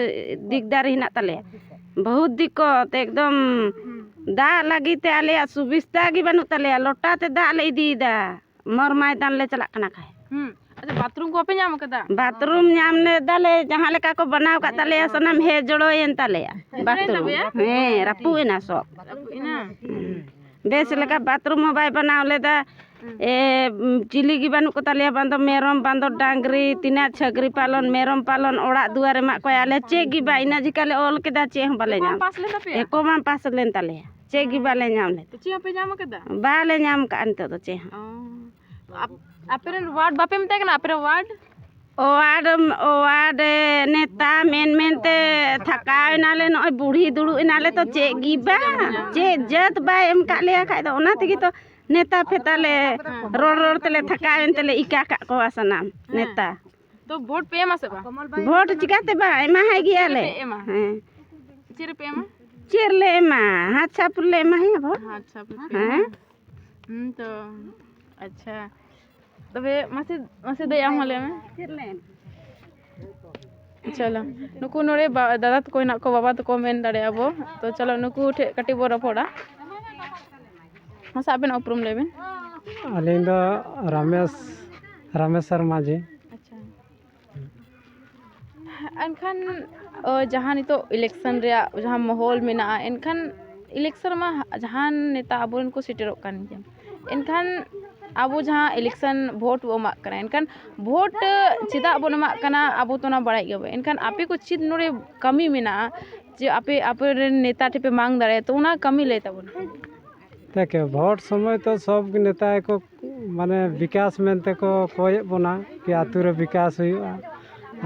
ᱫᱤᱠᱫᱟᱨ ᱦᱮᱱᱟᱜ ᱛᱟᱞᱮᱭᱟ᱾ ᱵᱚᱦᱩᱛ ᱫᱤᱠᱠᱚᱛ, ᱮᱠᱫᱚᱢ ᱦᱩᱸ᱾ ᱫᱟᱜ ᱞᱟᱹᱜᱤᱫ ᱛᱮ ᱟᱞᱮᱭᱟᱜ ᱥᱩᱵᱤᱥᱛᱟ ᱜᱮ ᱵᱟᱹᱱᱩᱜ ᱛᱟᱞᱮᱭᱟ᱾ ᱞᱚᱴᱟ ᱛᱮ ᱫᱟᱜ ᱞᱮ ᱤᱫᱤᱭᱮᱫᱟ᱾ ᱢᱚᱨ ᱢᱚᱭᱫᱟᱱ ᱞᱮ ᱪᱟᱞᱟᱜ ᱠᱟᱱᱟ ᱠᱷᱟᱭ᱾ ᱦᱩᱸ᱾ ᱟᱪᱪᱷᱟ, ᱵᱟᱛᱷᱨᱩᱢ ᱠᱚ ᱵᱟᱯᱮ ᱧᱟᱢ ᱟᱠᱟᱫᱟ? ᱵᱟᱛᱷᱨᱩᱢ ᱧᱟᱢ ᱞᱮᱫᱟᱞᱮ, ᱡᱟᱦᱟᱸ ᱞᱮᱠᱟ ᱠᱚ ᱵᱮᱱᱟᱣ ᱟᱠᱟᱫ ᱛᱟᱞᱮᱭᱟ, ᱥᱟᱱᱟᱢ ᱦᱮᱡ ᱡᱚᱲᱚᱭᱮᱱ ᱛᱟᱞᱮᱭᱟ᱾ ᱨᱟᱹᱯᱩᱫ ᱮᱱ ᱵᱟᱛᱷᱨᱩᱢ᱾ ᱛᱟᱯᱮᱭᱟ? ᱦᱮᱸ, ᱨᱟᱹᱯᱩᱫ ᱮᱱᱟ ᱥᱚᱵ᱾ ᱨᱟᱹᱯᱩᱫ ᱮᱱᱟ? ᱦᱩᱸ᱾ ᱵᱮᱥ ᱞᱮᱠᱟ ᱵᱟᱛᱷᱨᱩᱢ ᱦᱚᱸ ᱵᱟᱭ ᱵᱮᱱᱟᱣ ᱞᱮᱫᱟ᱾ ᱦᱩᱸ᱾ ᱮ, ᱪᱤᱞᱤ ᱜᱮ ᱵᱟᱹᱱᱩᱜ ᱠᱚ ᱛᱟᱞᱮᱭᱟ, ᱵᱟᱝ ᱫᱚ ᱢᱮᱨᱚᱢ, ᱵᱟᱝ ᱫᱚ ᱰᱟᱝᱨᱤ, ᱛᱤᱱᱟᱹᱜ ᱪᱷᱟᱹᱜᱨᱤ ᱯᱟᱞᱚᱱ, ᱢᱮᱨᱚᱢ ᱯᱟᱞᱚᱱ, ᱚᱲᱟᱜ ᱫᱩᱣᱟᱹᱨ ᱮᱢᱟᱜ ᱠᱚᱣᱟ᱾ ᱟᱞᱮ ᱪᱮᱫ ᱜᱮ ᱵᱟᱝ, ᱤᱱᱟᱹ ᱡᱤᱠᱟ ᱞᱮ ᱚᱞ ᱠᱮᱫᱟ, ᱪᱮᱫ ᱦᱚᱸ ᱵᱟᱞᱮ ᱮᱠᱚ ᱵᱟᱝ ᱧᱟᱢ᱾ ᱯᱟᱥ ᱞᱮᱱ ᱛᱟᱯᱮᱭᱟ? ᱮᱠᱚ ᱵᱟᱝ ᱯᱟᱥ ᱞᱮᱱ ᱛᱟᱞᱮᱭᱟ, ᱪᱮᱫ ᱜᱮ ᱦᱩᱸ᱾ ᱵᱟᱞᱮ ᱧᱟᱢ ᱞᱮᱫᱟ᱾ ᱛᱚ ᱪᱮᱫ ᱦᱚᱸᱯᱮ ᱧᱟᱢ ᱟᱠᱟᱫᱟ? ᱵᱟᱞᱮ ᱧᱟᱢ ᱠᱟᱜᱼᱟ ᱱᱤᱛᱚᱜ ᱫᱚ ᱪᱮᱫ ᱦᱚᱸ᱾ ᱚ᱾ ᱟᱯ-, ᱟᱯᱮ ᱨᱮᱱ ᱣᱟᱨᱰ ᱵᱟᱯᱮ ᱢᱮᱛᱟᱭ ᱠᱟᱱᱟ? ᱟᱯᱮ ᱨᱮᱱ ᱣᱟᱨᱰ? ᱚᱣᱟᱨᱰ, ᱚᱣᱟᱨᱰ ᱱᱮᱛᱟ ᱢᱮᱱ ᱢᱮᱱ ᱛᱮ ᱛᱷᱟᱠᱟᱣ ᱮᱱᱟᱞᱮ, ᱱᱚᱜᱼᱚᱭ ᱵᱩᱲᱦᱤ ᱫᱩᱲᱩᱵ ᱮᱱᱟᱞᱮ ᱛᱚ ᱪᱮᱫ ᱜᱮ ᱵᱟᱝ, ᱪᱮᱫ ᱡᱟᱹᱛ ᱵᱟᱭ ᱮᱢ ᱠᱟᱜ ᱞᱮᱭᱟ ᱠᱷᱟᱡ ᱫᱚ ᱚᱱᱟ ᱛᱮᱜᱮ ᱛᱚ ᱱᱮᱛᱟ ᱯᱷᱮᱛᱟ ᱞᱮ ᱨᱚᱲ ᱨᱚᱲ ᱛᱮᱞᱮ ᱛᱷᱟᱠᱟᱣ ᱮᱱ ᱛᱮᱞᱮ ᱤᱠᱟ ᱠᱟᱜ ᱠᱚᱣᱟ ᱥᱟᱱᱟᱢ ᱦᱮᱸ᱾ ᱱᱮᱛᱟ᱾ ᱛᱚ ᱵᱷᱳᱴ ᱯᱮ ᱮᱢᱟ ᱥᱮ ᱵᱟᱝ? ᱵᱷᱳᱴ ᱪᱤᱠᱟᱹᱛᱮ ᱵᱟᱝ ᱮᱢᱟ ᱦᱟᱭ ᱪᱮᱫ ᱜᱮᱭᱟᱞᱮ᱾ ᱨᱮᱯᱮ ᱮᱢᱟ? ᱦᱮᱸ᱾ ᱪᱮᱫ ᱨᱮᱯᱮ ᱮᱢᱟ? ᱪᱮᱫ ᱨᱮᱞᱮ ᱮᱢᱟ? ᱦᱟᱛ ᱪᱷᱟᱯ ᱨᱮᱞᱮ ᱮᱢᱟ ᱦᱮᱸ ᱵᱷᱳᱴ᱾ ᱦᱟᱛ ᱪᱷᱟᱯ ᱨᱮᱯᱮ ᱦᱮᱸ᱾ ᱮᱢᱟ? ᱦᱩᱸ ᱛᱚ, ᱟᱪᱪᱷᱟ᱾ ᱛᱚᱵᱮ ᱢᱟᱥᱮ, ᱢᱟᱥᱮ ᱫᱟᱹᱭ ᱟᱢ ᱦᱚᱸ ᱞᱟᱹᱭ ᱢᱮ᱾ ᱪᱮᱫ ᱞᱮ ᱮᱢᱟ? ᱪᱚᱞᱚ, ᱱᱩᱠᱩ ᱱᱚᱰᱮ ᱵᱟ- ᱫᱟᱫᱟ ᱛᱟᱠᱚ ᱦᱮᱱᱟᱜ ᱠᱚ, ᱵᱟᱵᱟ ᱛᱟᱠᱚ ᱢᱮᱱ ᱫᱟᱲᱮᱭᱟᱜᱼᱟ ᱵᱚ᱾ ᱛᱚ ᱪᱚᱞᱚ, ᱱᱩᱠᱩ ᱴᱷᱮᱱ ᱠᱟᱹᱴᱤᱡ ᱵᱚ ᱨᱚᱯᱚᱲᱟ᱾ ᱢᱟᱥᱮ ᱟᱵᱮᱱᱟᱜ ᱩᱯᱨᱩᱢ ᱞᱟᱹᱭ ᱵᱮᱱ᱾ ᱟᱹᱞᱤᱧ ᱫᱚ ᱨᱟᱢᱮᱥ, ᱨᱟᱢᱮᱥ ᱥᱚᱨᱢᱟ ᱡᱤ᱾ ᱟᱪᱪᱷᱟ᱾ ᱮᱱᱠᱷᱟᱱ ᱚ, ᱡᱟᱦᱟᱸ ᱱᱤᱛᱚᱜ election ᱨᱮᱭᱟᱜ ᱡᱟᱦᱟᱸ ᱢᱚᱦᱚᱞ ᱢᱮᱱᱟᱜᱼᱟ, ᱮᱱᱠᱷᱟᱱ election ᱨᱮᱢᱟ ᱡᱟᱦᱟᱸ ᱱᱮᱛᱟ ᱟᱵᱚᱨᱮᱱ ᱠᱚ ᱥᱮᱴᱮᱨᱚᱜ ᱠᱟᱱ ᱜᱮᱭᱟ᱾ ᱮᱱᱠᱷᱟᱱ ᱟᱵᱚ ᱡᱟᱦᱟᱸ election vote ᱵᱚ ᱮᱢᱟᱜ ᱠᱟᱱᱟ, ᱮᱱᱠᱷᱟᱱ vote ᱪᱮᱫᱟᱜ ᱵᱚᱱ ᱮᱢᱟᱜ ᱠᱟᱱᱟ, ᱟᱵᱚ ᱛᱚ ᱚᱱᱟ ᱵᱟᱲᱟᱭ ᱜᱮᱭᱟᱵᱚᱱ᱾ ᱮᱱᱠᱷᱟᱱ ᱟᱯᱮ ᱠᱚ ᱪᱮᱫ ᱱᱚᱰᱮ ᱠᱟᱹᱢᱤ ᱢᱮᱱᱟᱜᱼᱟ ᱡᱮ ᱟᱯᱮ, ᱟᱯᱮᱨᱮᱱ ᱱᱮᱛᱟ ᱴᱷᱮᱱ ᱯᱮ ᱢᱟᱝ ᱫᱟᱲᱮᱭᱟᱜᱼᱟ, ᱛᱚ ᱚᱱᱟ ᱠᱟᱹᱢᱤ ᱞᱟᱹᱭ ᱛᱟᱵᱚᱱ ᱯᱮ᱾ ᱫᱮᱠᱷᱮ, vote ᱥᱚᱢᱚᱭ ᱛᱚ ᱥᱚᱵ ᱜᱮ ᱱᱮᱛᱟ ᱜᱮᱠᱚ ᱢᱟᱱᱮ ᱵᱤᱠᱟᱥ ᱢᱮᱱᱛᱮ ᱠᱚ ᱠᱚᱭᱮᱫ ᱵᱚᱱᱟ ᱠᱤ ᱟᱹᱛᱩ ᱨᱮ ᱵᱤᱠᱟᱥ ᱦᱩᱭᱩᱜᱼᱟ᱾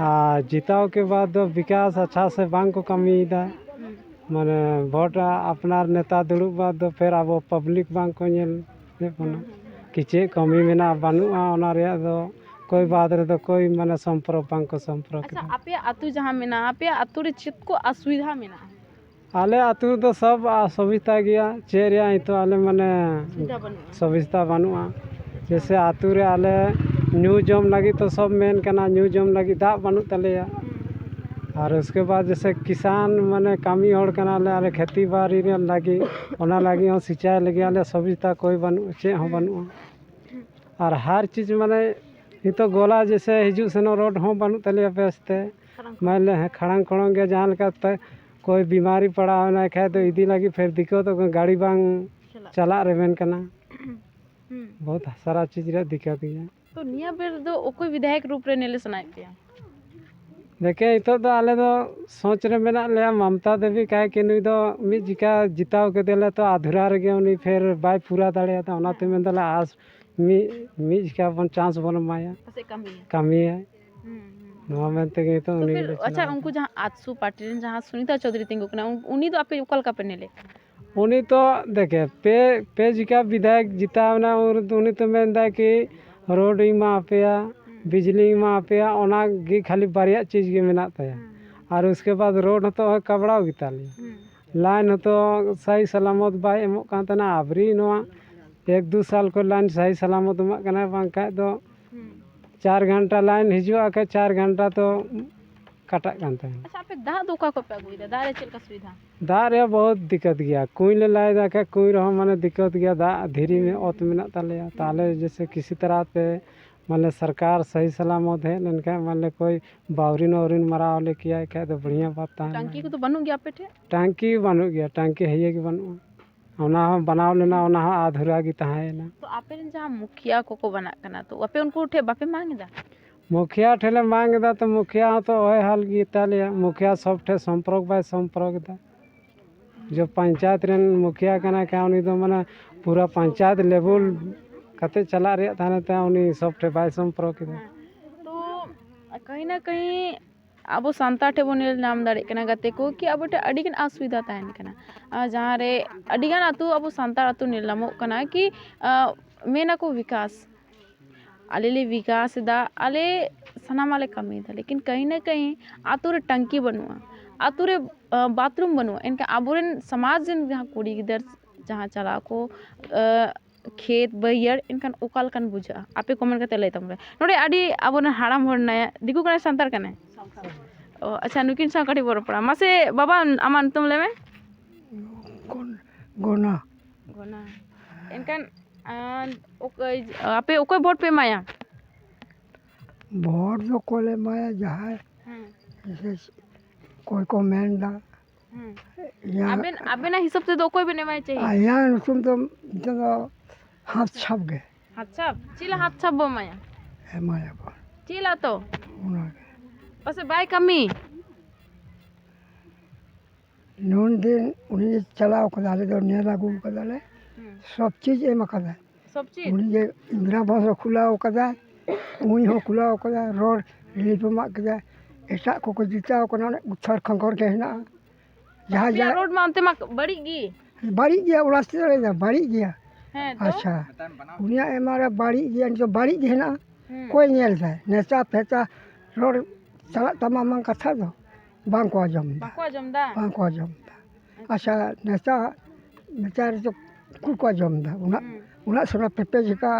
ᱟᱨ ᱡᱤᱛᱟᱹᱣ ᱠᱮ ᱵᱟᱫ ᱫᱚ ᱵᱤᱠᱟᱥ ᱟᱪᱪᱷᱟ ᱥᱮ ᱵᱟᱝ ᱠᱚ ᱠᱟᱹᱢᱤᱭᱮᱫᱟ᱾ ᱢᱟᱱᱮ vote ᱟᱯᱱᱟᱨ ᱱᱮᱛᱟ ᱫᱩᱲᱩᱵ ᱵᱟᱫ ᱫᱚ ᱯᱷᱮᱨ ᱟᱵᱚ public ᱵᱟᱝ ᱠᱚ ᱧᱮᱞ ᱮᱫ ᱵᱚᱱᱟ ᱠᱤ ᱪᱮᱫ ᱠᱟᱹᱢᱤ ᱢᱮᱱᱟᱜᱼᱟ ᱵᱟᱹᱱᱩᱜᱼᱟ, ᱚᱱᱟ ᱨᱮᱭᱟᱜ ᱫᱚ ᱠᱚᱭ ᱵᱟᱫ ᱨᱮᱫᱚ ᱠᱚᱭ ᱢᱟᱱᱮ ᱥᱚᱢᱯᱚᱨᱠ ᱵᱟᱝ ᱠᱚ ᱥᱚᱢᱯᱚᱨᱠ ᱟᱪᱪᱷᱟ, ᱮᱫᱟ᱾ ᱟᱯᱮᱭᱟᱜ ᱟᱹᱛᱩ ᱡᱟᱦᱟᱸ ᱢᱮᱱᱟᱜᱼᱟ, ᱟᱯᱮᱭᱟᱜ ᱟᱹᱛᱩ ᱨᱮ ᱪᱮᱫ ᱠᱚ ᱚᱥᱩᱵᱤᱫᱷᱟ ᱢᱮᱱᱟᱜᱼᱟ? ᱟᱞᱮ ᱟᱹᱛᱩ ᱨᱮᱫᱚ ᱥᱚᱵ ᱚᱥᱩᱵᱤᱫᱷᱟ ᱜᱮᱭᱟ, ᱪᱮᱫ ᱨᱮᱭᱟᱜ ᱱᱤᱛᱚᱜ ᱟᱞᱮ ᱢᱟᱱᱮ ᱥᱩᱵᱤᱫᱷᱟ ᱵᱟᱹᱱᱩᱜᱼᱟ᱾ ᱥᱩᱵᱤᱫᱷᱟ ᱵᱟᱹᱱᱩᱜᱼᱟ᱾ ᱡᱮᱭᱥᱮ ᱟᱹᱛᱩ ᱨᱮ ᱟᱞᱮ ᱧᱩ ᱡᱚᱢ ᱞᱟᱹᱜᱤᱫ ᱛᱚ ᱥᱚᱵ ᱢᱮᱱ ᱠᱟᱱᱟ, ᱧᱩ ᱡᱚᱢ ᱞᱟᱹᱜᱤᱫ ᱫᱟᱜ ᱵᱟᱹᱱᱩᱜ ᱛᱟᱞᱮᱭᱟ᱾ ᱟᱨ ᱩᱥᱠᱮ ᱵᱟᱫ ᱡᱮᱭᱥᱮ ᱠᱤᱥᱟᱱ ᱢᱟᱱᱮ ᱠᱟᱹᱢᱤ ᱦᱚᱲ ᱠᱟᱱᱟᱞᱮ, ᱟᱞᱮ ᱠᱷᱮᱛᱤ ᱵᱟᱲᱤ ᱨᱮ ᱞᱟᱹᱜᱤᱫ, ᱚᱱᱟ ᱞᱟᱹᱜᱤᱫ ᱦᱚᱸ ᱥᱤᱪᱟᱭ ᱞᱟᱹᱜᱤᱫ ᱟᱞᱮ ᱥᱩᱵᱤᱫᱷᱟ ᱠᱚᱭ ᱵᱟᱹᱱᱩᱜᱼᱟ, ᱪᱮᱫ ᱦᱚᱸ ᱵᱟᱹᱱᱩᱜᱼᱟ᱾ ᱟᱨ ᱦᱟᱨ ᱪᱤᱡᱽ ᱢᱟᱱᱮ ᱱᱤᱛᱚᱜ ᱜᱚᱞᱟ ᱡᱮᱭᱥᱮ ᱦᱤᱡᱩᱜ ᱥᱮᱱᱚᱜ ᱨᱳᱰ ᱦᱚᱸ ᱵᱟᱹᱱᱩᱜ ᱛᱟᱞᱮᱭᱟ ᱵᱮᱥ ᱛᱮ᱾ ᱢᱟᱱᱮ ᱠᱷᱟᱲᱟᱝ ᱠᱷᱚᱲᱚᱝ ᱜᱮ ᱡᱟᱦᱟᱸ ᱞᱮᱠᱟᱛᱮ ᱠᱚᱭ ᱵᱤᱢᱟᱨᱤ ᱯᱟᱲᱟᱣ ᱮᱱᱟᱭ ᱠᱷᱟᱡ ᱫᱚ ᱤᱫᱤ ᱞᱟᱹᱜᱤᱫ ᱯᱷᱮᱨ ᱫᱤᱠᱠᱚᱛᱚᱜ ᱠᱟᱱᱟ, ᱜᱟᱹᱰᱤ ᱵᱟᱝ ᱪᱟᱞᱟᱜ ᱨᱮᱵᱮᱱ ᱠᱟᱱᱟ᱾ ᱦᱩᱸ᱾ ᱵᱚᱦᱩᱛ ᱥᱟᱨᱟ ᱪᱤᱡᱽ ᱨᱮᱭᱟᱜ ᱫᱤᱠᱠᱚᱛ ᱜᱮᱭᱟ᱾ ᱛᱚ ᱱᱤᱭᱟᱹ ᱵᱮᱨ ᱫᱚ ᱚᱠᱚᱭ ᱵᱤᱫᱷᱟᱭᱚᱠ ᱨᱩᱯ ᱨᱮ ᱧᱮᱞᱮ ᱥᱟᱱᱟᱭᱮᱫ ᱯᱮᱭᱟ? ᱫᱮᱠᱷᱮ, ᱱᱤᱛᱚᱜ ᱫᱚ ᱟᱞᱮ ᱫᱚ ᱥᱚᱪ ᱨᱮ ᱢᱮᱱᱟᱜ ᱞᱮᱭᱟ ᱢᱚᱢᱛᱟ ᱫᱮᱵᱤ, ᱠᱟᱭ ᱠᱤ ᱱᱩᱭ ᱫᱚ ᱢᱤᱫ ᱡᱤᱠᱟ ᱡᱤᱛᱟᱣ ᱠᱮᱫᱮᱭᱟᱞᱮ, ᱛᱚ ᱟᱫᱷᱩᱨᱟ ᱨᱮᱜᱮ ᱩᱱᱤ ᱯᱷᱮᱨ ᱵᱟᱭ ᱯᱩᱨᱟ ᱫᱟᱲᱮᱭᱟᱫᱟ, ᱚᱱᱟᱛᱮ ᱢᱮᱱ ᱫᱟᱞᱮ ᱟᱥ ᱢᱤᱫ, ᱢᱤᱫ ᱡᱤᱠᱟ ᱵᱚᱱ ᱪᱟᱱᱥ ᱵᱚᱱ ᱮᱢᱟᱭᱟ᱾ ᱯᱟᱥᱮᱡ ᱠᱟᱹᱢᱤᱭᱟ᱾ ᱠᱟᱹᱢᱤᱭᱟᱭ᱾ ᱦᱩᱸ, ᱦᱩᱸ᱾ ᱱᱚᱣᱟ ᱢᱮᱱ ᱛᱮᱜᱮ ᱱᱤᱛᱚᱜ ᱛᱚ ᱩᱱᱤ ᱯᱷᱤᱨ, ᱜᱮᱞᱮ ᱟᱪᱪᱷᱟ, ᱪᱩᱱᱟᱣ ᱩᱱᱠᱩ ᱠᱟᱫᱮᱭᱟ᱾ ᱡᱟᱦᱟᱸ ᱟᱡᱥᱩ ᱯᱟᱨᱴᱤ ᱨᱮᱱ ᱡᱟᱦᱟᱸ ᱥᱩᱱᱤᱛᱟ ᱪᱳᱣᱫᱷᱩᱨᱤ ᱛᱤᱸᱜᱩ ᱠᱟᱱᱟ, ᱩᱱ-, ᱩᱱᱤ ᱫᱚ ᱟᱯᱮ ᱚᱠᱟ ᱞᱮᱠᱟ ᱯᱮ ᱧᱮᱞᱮ ᱠᱟᱱᱟ? ᱩᱱᱤ ᱛᱚ ᱫᱮᱠᱷᱮ, ᱯᱮ, ᱯᱮ ᱡᱤᱠᱟ ᱵᱤᱫᱷᱟᱭᱚᱠ ᱡᱤᱛᱟᱣ ᱮᱱᱟ, ᱩᱱ-, ᱩᱱᱤ ᱛᱚ ᱢᱮᱱᱫᱟᱭ ᱠᱤ ᱨᱳᱰ ᱤᱧ ᱮᱢᱟ ᱟᱯᱮᱭᱟ, ᱦᱩᱸ᱾ ᱵᱤᱡᱽᱞᱤ ᱤᱧ ᱮᱢᱟ ᱟᱯᱮᱭᱟ, ᱚᱱᱟ ᱜᱮ ᱠᱷᱟᱹᱞᱤ ᱵᱟᱨᱭᱟ ᱪᱤᱡᱽ ᱜᱮ ᱢᱮᱱᱟᱜ ᱛᱟᱭᱟ᱾ ᱦᱩᱸ᱾ ᱟᱨ ᱩᱥᱠᱮ ᱵᱟᱫ ᱨᱳᱰ ᱦᱚᱸᱛᱚ ᱠᱟᱵᱲᱟᱣ ᱜᱮᱛᱟᱞᱮᱭᱟ᱾ ᱦᱩᱸ᱾ ᱞᱟᱭᱤᱱ ᱦᱚᱸᱛᱚ ᱥᱟᱦᱤ ᱥᱟᱞᱟᱢᱚᱛ ᱵᱟᱭ ᱮᱢᱚᱜ ᱠᱟᱱ ᱛᱟᱦᱮᱱᱟ᱾ ᱟᱵᱨᱤ ᱱᱚᱣᱟ ᱮᱠ ᱫᱩ ᱥᱟᱞ ᱠᱷᱚᱱ ᱞᱟᱭᱤᱱ ᱥᱟᱦᱤ ᱥᱟᱞᱟᱢᱚᱛ ᱮᱢᱟᱜ ᱠᱟᱱᱟᱭ, ᱵᱟᱝᱠᱷᱟᱡ ᱫᱚ ᱦᱩᱸ᱾ ᱪᱟᱨ ᱜᱷᱚᱱᱴᱟ ᱞᱟᱭᱤᱱ ᱦᱤᱡᱩᱜᱼᱟ, ᱠᱷᱟᱡ ᱪᱟᱨ ᱜᱷᱚᱱᱴᱟ ᱛᱚ ᱠᱟᱴᱟᱜ ᱠᱟᱱ ᱛᱟᱦᱮᱸᱱᱟ᱾ ᱟᱪᱪᱷᱟ, ᱟᱯᱮ ᱫᱟᱜ ᱫᱚ ᱚᱠᱟ ᱠᱷᱚᱱ ᱯᱮ ᱟᱹᱜᱩᱭᱮᱫᱟ? ᱫᱟᱜ ᱨᱮ ᱪᱮᱫ ᱞᱮᱠᱟ ᱥᱩᱵᱤᱫᱷᱟ? ᱫᱟᱜ ᱨᱮᱭᱟᱜ ᱵᱚᱦᱩᱛ ᱫᱤᱠᱠᱟᱛ ᱜᱮᱭᱟ᱾ ᱠᱩᱧ ᱞᱮ ᱞᱟᱭ ᱮᱫᱟ, ᱠᱷᱟᱡ ᱠᱩᱧ ᱨᱮᱦᱚᱸ ᱢᱟᱱᱮ ᱫᱤᱠᱠᱟᱛ ᱜᱮᱭᱟ, ᱫᱟᱜ ᱫᱷᱤᱨᱤ ᱢᱮ-, ᱚᱛ ᱢᱮᱱᱟᱜ ᱛᱟᱞᱮᱭᱟ᱾ ᱛᱟᱦᱞᱮ ᱡᱮᱭᱥᱮ ᱠᱤᱥᱤ ᱛᱟᱨᱟ ᱛᱮ ᱢᱟᱱᱮ ᱥᱚᱨᱠᱟᱨ ᱥᱟᱦᱤ ᱥᱟᱞᱟᱢᱚᱛ ᱦᱮᱡ ᱞᱮᱱᱠᱷᱟᱡ, ᱢᱟᱱᱮ ᱠᱚᱭ ᱵᱟᱣᱨᱤᱱ ᱣᱟᱣᱨᱤᱱ ᱢᱟᱨᱟᱣ ᱞᱮ ᱠᱮᱭᱟ, ᱮᱱᱠᱷᱟᱡ ᱫᱚ ᱵᱟᱲᱤᱭᱟ ᱵᱟᱛ ᱛᱟᱦᱮᱸ ᱴᱟᱝᱠᱤ ᱞᱮᱱᱟ᱾ ᱠᱚᱫᱚ ᱵᱟᱹᱱᱩᱜ ᱜᱮᱭᱟ ᱟᱯᱮ ᱴᱷᱮᱡ? ᱴᱟᱝᱠᱤ ᱵᱟᱹᱱᱩᱜ ᱜᱮᱭᱟ, ᱴᱟᱝᱠᱤ ᱦᱮᱭᱮ ᱜᱮ ᱵᱟᱹᱱᱩᱜᱼᱟ᱾ ᱚᱱᱟ ᱦᱚᱸ ᱵᱟᱱᱟᱣ ᱞᱮᱱᱟ, ᱚᱱᱟ ᱦᱚᱸ ᱟᱫᱷᱩᱨᱟ ᱜᱮ ᱛᱟᱦᱮᱸᱭᱮᱱᱟ᱾ ᱛᱚ ᱟᱯᱮ ᱨᱮᱱ ᱡᱟᱦᱟᱸ ᱢᱩᱠᱷᱤᱭᱟᱹ ᱠᱚᱠᱚ ᱵᱮᱱᱟᱜ ᱠᱟᱱᱟ, ᱛᱚ ᱟᱯᱮ ᱩᱱᱠᱩ ᱴᱷᱮᱡ ᱵᱟᱯᱮ ᱢᱟᱝ ᱮᱫᱟ? ᱢᱩᱠᱷᱤᱭᱟᱹ ᱴᱷᱮᱡ ᱞᱮ ᱢᱟᱝ ᱮᱫᱟ, ᱛᱚ ᱢᱩᱠᱷᱤᱭᱟᱹ ᱦᱚᱸ ᱛᱚ ᱚᱭ ᱦᱟᱞ ᱜᱮ ᱛᱟᱞᱮᱭᱟ, ᱢᱩᱠᱷᱤᱭᱟᱹ ᱥᱚᱵ ᱴᱷᱮᱡ ᱥᱚᱢᱯᱚᱨᱠ ᱵᱟᱭ ᱥᱚᱢᱯᱚᱨᱠ ᱮᱫᱟ᱾ ᱡᱚ ᱯᱚᱧᱪᱟᱭᱮᱛ ᱨᱮᱱ ᱢᱩᱠᱷᱤᱭᱟᱹ ᱠᱟᱱᱟᱭ ᱠᱷᱟᱱ, ᱩᱱᱤ ᱫᱚ ᱢᱟᱱᱮ ᱯᱩᱨᱟᱹ ᱯᱚᱧᱪᱟᱭᱮᱛ ᱞᱮᱵᱮᱞ ᱠᱟᱛᱮ ᱪᱟᱞᱟᱜ ᱨᱮᱭᱟᱜ ᱛᱟᱦᱮᱸ ᱛᱟᱭ, ᱩᱱᱤ ᱥᱚᱵ ᱴᱷᱮᱡ ᱵᱟᱭ ᱥᱚᱢᱯᱚᱨᱠ ᱮᱫᱟ᱾ ᱦᱮᱸ, ᱛᱚ ᱠᱟᱹᱦᱤ ᱱᱟ ᱠᱟᱹᱦᱤ ᱟᱵᱚ ᱥᱟᱱᱛᱟᱲ ᱴᱷᱮᱱ ᱵᱚᱱ ᱧᱮᱞ ᱧᱟᱢ ᱫᱟᱲᱮᱭᱟᱜ ᱠᱟᱱᱟ ᱜᱟᱛᱮ ᱠᱚ, ᱠᱤ ᱟᱵᱚ ᱴᱷᱮᱱ ᱟᱹᱰᱤ ᱜᱟᱱ ᱚᱥᱩᱵᱤᱫᱷᱟ ᱛᱟᱦᱮᱱ ᱠᱟᱱᱟ᱾ ᱟᱨ ᱡᱟᱦᱟᱸ ᱨᱮ ᱟᱹᱰᱤ ᱜᱟᱱ ᱟᱹᱛᱩ, ᱟᱵᱚ ᱥᱟᱱᱛᱟᱲ ᱟᱹᱛᱩ ᱧᱮᱞ ᱧᱟᱢᱚᱜ ᱠᱟᱱᱟ ᱠᱤ, ᱟᱸ, ᱢᱮᱱ ᱟᱠᱚ ᱵᱤᱠᱟᱥ, ᱟᱞᱮ ᱞᱮ ᱵᱤᱠᱟᱥ ᱮᱫᱟ, ᱟᱞᱮ ᱥᱟᱱᱟᱢᱟᱜ ᱞᱮ ᱠᱟᱹᱢᱤᱭᱮᱫᱟ, ᱞᱮᱠᱤᱱ ᱠᱟᱹᱦᱤ ᱱᱟ ᱠᱟᱹᱦᱤ ᱟᱹᱛᱩ ᱨᱮ ᱴᱟᱝᱠᱤ ᱵᱟᱹᱱᱩᱜᱼᱟ, ᱟᱹᱛᱩ ᱨᱮ, ᱟᱸ, ᱵᱟᱛᱷᱨᱩᱢ ᱵᱟᱹᱱᱩᱜᱼᱟ᱾ ᱮᱱᱠᱷᱟᱱ ᱟᱵᱚᱨᱮᱱ ᱥᱚᱢᱟᱡᱽ ᱨᱮᱱ ᱡᱟᱦᱟᱸ ᱠᱩᱲᱤ ᱜᱤᱫᱟᱹᱨ ᱡᱟᱦᱟᱸ ᱪᱟᱞᱟᱜ ᱟᱠᱚ, ᱟᱸ, ᱠᱷᱮᱛ ᱵᱟᱹᱭᱦᱟᱹᱲ, ᱮᱱᱠᱷᱟᱱ ᱚᱠᱟ ᱞᱮᱠᱟᱱ ᱵᱩᱡᱷᱟᱹᱜᱼᱟ? ᱟᱯᱮ comment ᱠᱟᱛᱮ ᱞᱟᱹᱭ ᱛᱟᱵᱚᱱ ᱯᱮ᱾ ᱱᱚᱰᱮ ᱟᱹᱰᱤ ᱟᱵᱚᱨᱮᱱ ᱦᱟᱲᱟᱢ ᱦᱚᱲ ᱢᱮᱱᱟᱭᱟ, ᱫᱤᱠᱩ ᱠᱟᱱᱟᱭ, ᱥᱟᱱᱛᱟᱲ ᱠᱟᱱᱟᱭ? ᱚ, ᱟᱪᱪᱷᱟ, ᱱᱩᱠᱤᱱ ᱥᱟᱶ ᱠᱟᱹᱴᱤᱡ ᱵᱚᱱ ᱨᱚᱯᱚᱲᱟ᱾ ᱢᱟᱥᱮ ᱵᱟᱵᱟ, ᱟᱢᱟᱜ ᱧᱩᱛᱩᱢ ᱞᱟᱹᱭ ᱢᱮ᱾ ᱜᱚᱱ-, ᱜᱚᱱᱟ᱾ ᱜᱚᱱᱟ᱾ ᱮᱱᱠᱷᱟᱱ, ᱟᱸ, ᱚᱠᱚᱭ, ᱟᱯᱮ ᱚᱠᱚᱭ vote ᱯᱮ ᱮᱢᱟᱭᱟ? Vote ᱫᱚ ᱚᱠᱚᱭ ᱞᱮ ᱮᱢᱟᱭᱟ, ᱡᱟᱦᱟᱸᱭ ᱦᱮᱸ᱾ ᱵᱤᱥᱮᱥ ᱚᱠᱚᱭ ᱠᱚ ᱢᱮᱱ ᱮᱫᱟ᱾ ᱦᱮᱸ᱾ ᱤᱧᱟᱹᱜ ᱟᱵᱮᱱ, ᱟᱵᱮᱱᱟᱜ ᱦᱤᱥᱟᱹᱵ ᱛᱮᱫᱚ ᱚᱠᱚᱭ ᱵᱮᱱ ᱮᱢᱟᱭ ᱪᱟᱹᱦᱤ? ᱟᱨ ᱤᱧᱟᱹᱜ ᱧᱩᱛᱩᱢ ᱫᱚ, ᱱᱤᱛᱚᱜ ᱫᱚ ᱦᱟᱛ ᱥᱟᱵ ᱜᱮ᱾ ᱦᱟᱛ ᱥᱟᱵ? ᱪᱮᱫ ᱞᱟ ᱦᱟᱛ ᱥᱟᱵ ᱵᱚ ᱮᱢᱟᱭᱟ? ᱮᱢᱟᱭᱟᱵᱚᱱ᱾ ᱪᱮᱫ ᱞᱟ ᱛᱚ? ᱚᱱᱟᱜᱮ᱾ ᱯᱟᱥᱮ ᱵᱟᱭ ᱠᱟᱹᱢᱤ? ᱱᱩᱱ ᱫᱤᱱ ᱩᱱᱤ ᱪᱟᱞᱟᱣ ᱠᱟᱫᱟ, ᱟᱞᱮ ᱫᱚ ᱧᱮᱞ ᱟᱹᱜᱩ ᱠᱟᱫᱟᱞᱮ᱾ ᱦᱩᱸ᱾ ᱥᱚᱵ ᱪᱤᱡᱽ ᱮᱢ ᱟᱠᱟᱫᱟᱭ᱾ ᱥᱚᱵ ᱪᱤᱡᱽ? ᱩᱱᱤ ᱡᱮ ᱤᱱᱫᱨᱟ ᱟᱵᱟᱥ ᱦᱚᱸ ᱠᱷᱩᱞᱟᱹᱣ ᱠᱟᱫᱟᱭ, ᱠᱩᱧ ᱦᱚᱸ ᱠᱷᱩᱞᱟᱹᱣ ᱠᱟᱫᱟᱭ, ᱨᱳᱰ ᱨᱤᱞᱤᱯ ᱮᱢᱟᱜ ᱠᱮᱫᱟᱭ, ᱮᱴᱟᱜ ᱠᱚᱠᱚ ᱡᱤᱛᱟᱹᱣ ᱠᱟᱱᱟ, ᱚᱱᱮ ᱩᱛᱛᱚᱨ ᱠᱷᱚᱸᱠᱚᱨ ᱜᱮ ᱦᱮᱱᱟᱜᱼᱟ᱾ ᱡᱟᱦᱟᱸ ᱟᱯᱮᱭᱟᱜ ᱡᱟ- ᱨᱳᱰ ᱢᱟ ᱚᱱᱛᱮ ᱢᱟ ᱵᱟᱹᱲᱤᱡ ᱜᱮ᱾ ᱵᱟᱹᱲᱤᱡ ᱜᱮᱭᱟ, ᱚᱱᱟ ᱪᱮᱫ ᱞᱟᱹᱭᱫᱟ, ᱵᱟᱹᱲᱤᱡ ᱜᱮᱭᱟ᱾ ᱦᱮᱸ ᱛᱚ᱾ ᱟᱪᱪᱷᱟ, ᱩᱱᱤᱭᱟᱜ ᱮᱢ ᱟᱨ ᱮᱯ ᱵᱟᱹᱲᱤᱡ ᱜᱮᱭᱟ, ᱱᱤᱛᱚᱜ ᱵᱟᱹᱲᱤᱡ ᱜᱮ ᱦᱮᱱᱟᱜᱼᱟ᱾ ᱦᱩᱸ᱾ ᱚᱠᱚᱭ ᱧᱮᱞ ᱫᱟᱭ? ᱱᱮᱛᱟ ᱯᱷᱮᱛᱟ ᱨᱚᱲ ᱪᱟᱞᱟᱜ ᱛᱟᱢᱟ ᱵᱟᱝ ᱠᱟᱛᱷᱟ ᱫᱚ, ᱵᱟᱝ ᱠᱚ ᱟᱸᱡᱚᱢ ᱮᱫᱟ᱾ ᱵᱟᱠᱚ ᱟᱸᱡᱚᱢ ᱮᱫᱟ? ᱵᱟᱝ ᱠᱚ ᱟᱸᱡᱚᱢ ᱮᱫᱟ᱾ ᱟᱪᱪᱷᱟ, ᱱᱮᱛᱟ, ᱱᱮᱛᱟᱨ ᱫᱚ ᱩᱠᱩᱨ ᱠᱚ ᱟᱸᱡᱚᱢ ᱮᱫᱟ? ᱩᱱᱟᱹᱜ, ᱦᱩᱸ᱾ ᱩᱱᱟᱹᱜ ᱥᱚᱱᱟ ᱯᱮᱯᱮ ᱪᱤᱠᱟ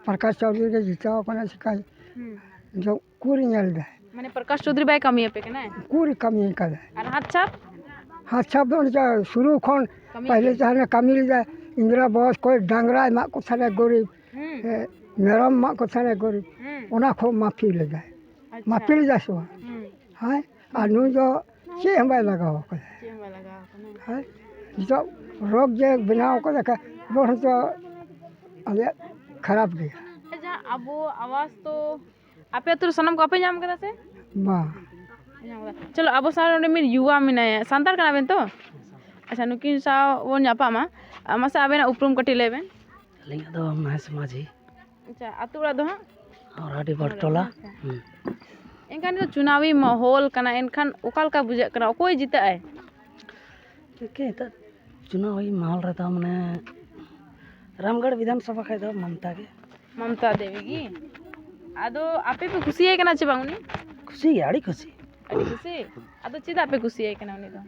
ᱯᱨᱚᱠᱟᱥ ᱪᱟᱣᱫᱷᱩᱨᱤ ᱜᱮ ᱡᱤᱛᱟᱹᱣ ᱠᱟᱱᱟ, ᱪᱤᱠᱟ ᱦᱩᱸ᱾ ᱫᱚ ᱩᱠᱩᱨ ᱧᱮᱞ ᱮᱫᱟᱭ? ᱢᱟᱱᱮ ᱯᱨᱚᱠᱟᱥ ᱪᱳᱣᱫᱷᱩᱨᱤ ᱵᱟᱭ ᱠᱟᱹᱢᱤ ᱟᱯᱮ ᱠᱟᱱᱟᱭ? ᱩᱠᱩᱨᱮ ᱠᱟᱹᱢᱤ ᱠᱟᱫᱟᱭ᱾ ᱟᱨ ᱦᱟᱛ ᱪᱷᱟᱯ? ᱦᱟᱛ ᱪᱷᱟᱯ ᱫᱚ ᱚᱱᱠᱟ ᱥᱩᱨᱩ ᱠᱷᱚᱱ ᱠᱟᱹᱢᱤ ᱯᱟᱦᱞᱮ ᱜᱮ᱾ ᱡᱟᱦᱟᱸ ᱠᱟᱹᱢᱤ ᱞᱮᱫᱟ, ᱤᱱᱫᱨᱟ ᱵᱚᱥ ᱠᱚᱭ ᱰᱟᱝᱨᱟ ᱮᱢᱟᱜ ᱠᱚ ᱛᱟᱦᱮᱱᱟ ᱜᱚᱨᱤᱵ, ᱦᱩᱸ᱾ ᱮ, ᱢᱮᱨᱚᱢ ᱮᱢᱟᱜ ᱠᱚ ᱛᱟᱦᱮᱱᱟ ᱜᱚᱨᱤᱵ, ᱦᱩᱸ᱾ ᱚᱱᱟ ᱠᱷᱚᱱ ᱢᱟᱹᱯᱤ ᱞᱮᱫᱟᱭ᱾ ᱟᱪᱪᱷᱟ᱾ ᱢᱟᱹᱯᱤ ᱞᱮᱫᱟ ᱥᱮ ᱵᱟᱝ? ᱦᱩᱸ᱾ ᱦᱮᱸ? ᱟᱨ ᱱᱩᱭ ᱫᱚ ᱪᱮᱫ ᱦᱚᱸ ᱵᱟᱭ ᱞᱟᱜᱟᱣ ᱠᱟᱫᱟ᱾ ᱪᱮᱫ ᱦᱚᱸ ᱵᱟᱭ ᱞᱟᱜᱟᱣ ᱠᱟᱱᱟ᱾ ᱦᱮᱸ? ᱱᱤᱛᱚᱜ ᱨᱳᱜᱽ ᱡᱮ ᱵᱮᱱᱟᱣ ᱠᱟᱫᱟ, ᱠᱷᱟ-, ᱨᱳᱜᱽ ᱦᱚᱸᱛᱚ ᱟᱞᱮᱭᱟᱜ ᱠᱷᱟᱨᱟᱯ ᱜᱮᱭᱟ᱾ ᱟᱪᱪᱷᱟ, ᱟᱵᱚ ᱟᱵᱟᱥ ᱛᱚ ᱟᱯᱮ ᱟᱹᱛᱩ ᱨᱮ ᱥᱟᱱᱟᱢ ᱠᱚ ᱵᱟᱯᱮ ᱧᱟᱢ ᱠᱟᱫᱟ ᱥᱮ? ᱵᱟᱝ᱾ ᱧᱟᱢ ᱠᱟᱫᱟ᱾ ᱪᱚᱞᱚ, ᱟᱵᱚ ᱥᱟᱶ ᱱᱚᱰᱮ ᱢᱤᱫ ᱭᱩᱣᱟ ᱢᱮᱱᱟᱭᱟ, ᱥᱟᱱᱛᱟᱲ ᱠᱟᱱᱟ ᱵᱮᱱ ᱛᱚ? ᱟᱪᱪᱷᱟ, ᱱᱩᱠᱤᱱ ᱥᱟᱶ ᱵᱚᱱ ᱧᱟᱯᱟᱢᱟ᱾ ᱟᱨ ᱢᱟᱥᱮ ᱟᱵᱮᱱᱟᱜ ᱩᱯᱨᱩᱢ ᱠᱟᱹᱴᱤᱡ ᱞᱟᱹᱭ ᱵᱮᱱ᱾ ᱟᱹᱞᱤᱧᱟᱜ ᱫᱚ ᱢᱚᱦᱮᱥ ᱢᱟᱹᱡᱷᱤ᱾ ᱟᱪᱪᱷᱟ, ᱟᱹᱛᱩ ᱚᱲᱟᱜ ᱫᱚ ᱦᱟᱸᱜ? ᱦᱚᱨᱟᱰᱤ ᱵᱚᱴᱴᱚᱞᱟ᱾ ᱟᱪᱪᱷᱟ᱾ ᱦᱩᱸ᱾ ᱮᱱᱠᱷᱟᱱ ᱫᱚ ᱪᱩᱱᱟᱣᱤ ᱢᱟᱦᱚᱞ ᱠᱟᱱᱟ, ᱮᱱᱠᱷᱟᱱ ᱚᱠᱟ ᱞᱮᱠᱟ ᱵᱩᱡᱷᱟᱹᱜ ᱠᱟᱱᱟ? ᱚᱠᱚᱭ ᱡᱤᱛᱟᱹᱜ ᱟᱭ? ᱴᱷᱤᱠ ᱜᱮ, ᱱᱤᱛᱚᱜ ᱪᱩᱱᱟᱣᱤ ᱢᱟᱦᱚᱞ ᱨᱮᱫᱚ ᱢᱟᱱᱮ ᱨᱟᱢᱜᱚᱲ ᱵᱤᱫᱷᱟᱱ ᱥᱚᱵᱷᱟ ᱠᱷᱚᱱ ᱫᱚ ᱢᱚᱢᱛᱟ ᱜᱮ᱾ ᱢᱚᱢᱛᱟ ᱫᱮᱵᱤ ᱜᱮ? ᱟᱫᱚ ᱟᱯᱮ ᱯᱮ ᱠᱩᱥᱤᱭᱟᱭ ᱠᱟᱱᱟ ᱪᱮ ᱵᱟᱝ ᱩᱱᱤ? ᱠᱩᱥᱤ ᱜᱮ, ᱟᱹᱰᱤ ᱠᱩᱥᱤ᱾ ᱟᱹᱰᱤ ᱠᱩᱥᱤ? ᱟᱫᱚ ᱪᱮᱫᱟᱜ ᱯᱮ ᱠᱩᱥᱤᱭᱟᱭ ᱠᱟᱱᱟ ᱩᱱᱤ ᱫᱚ?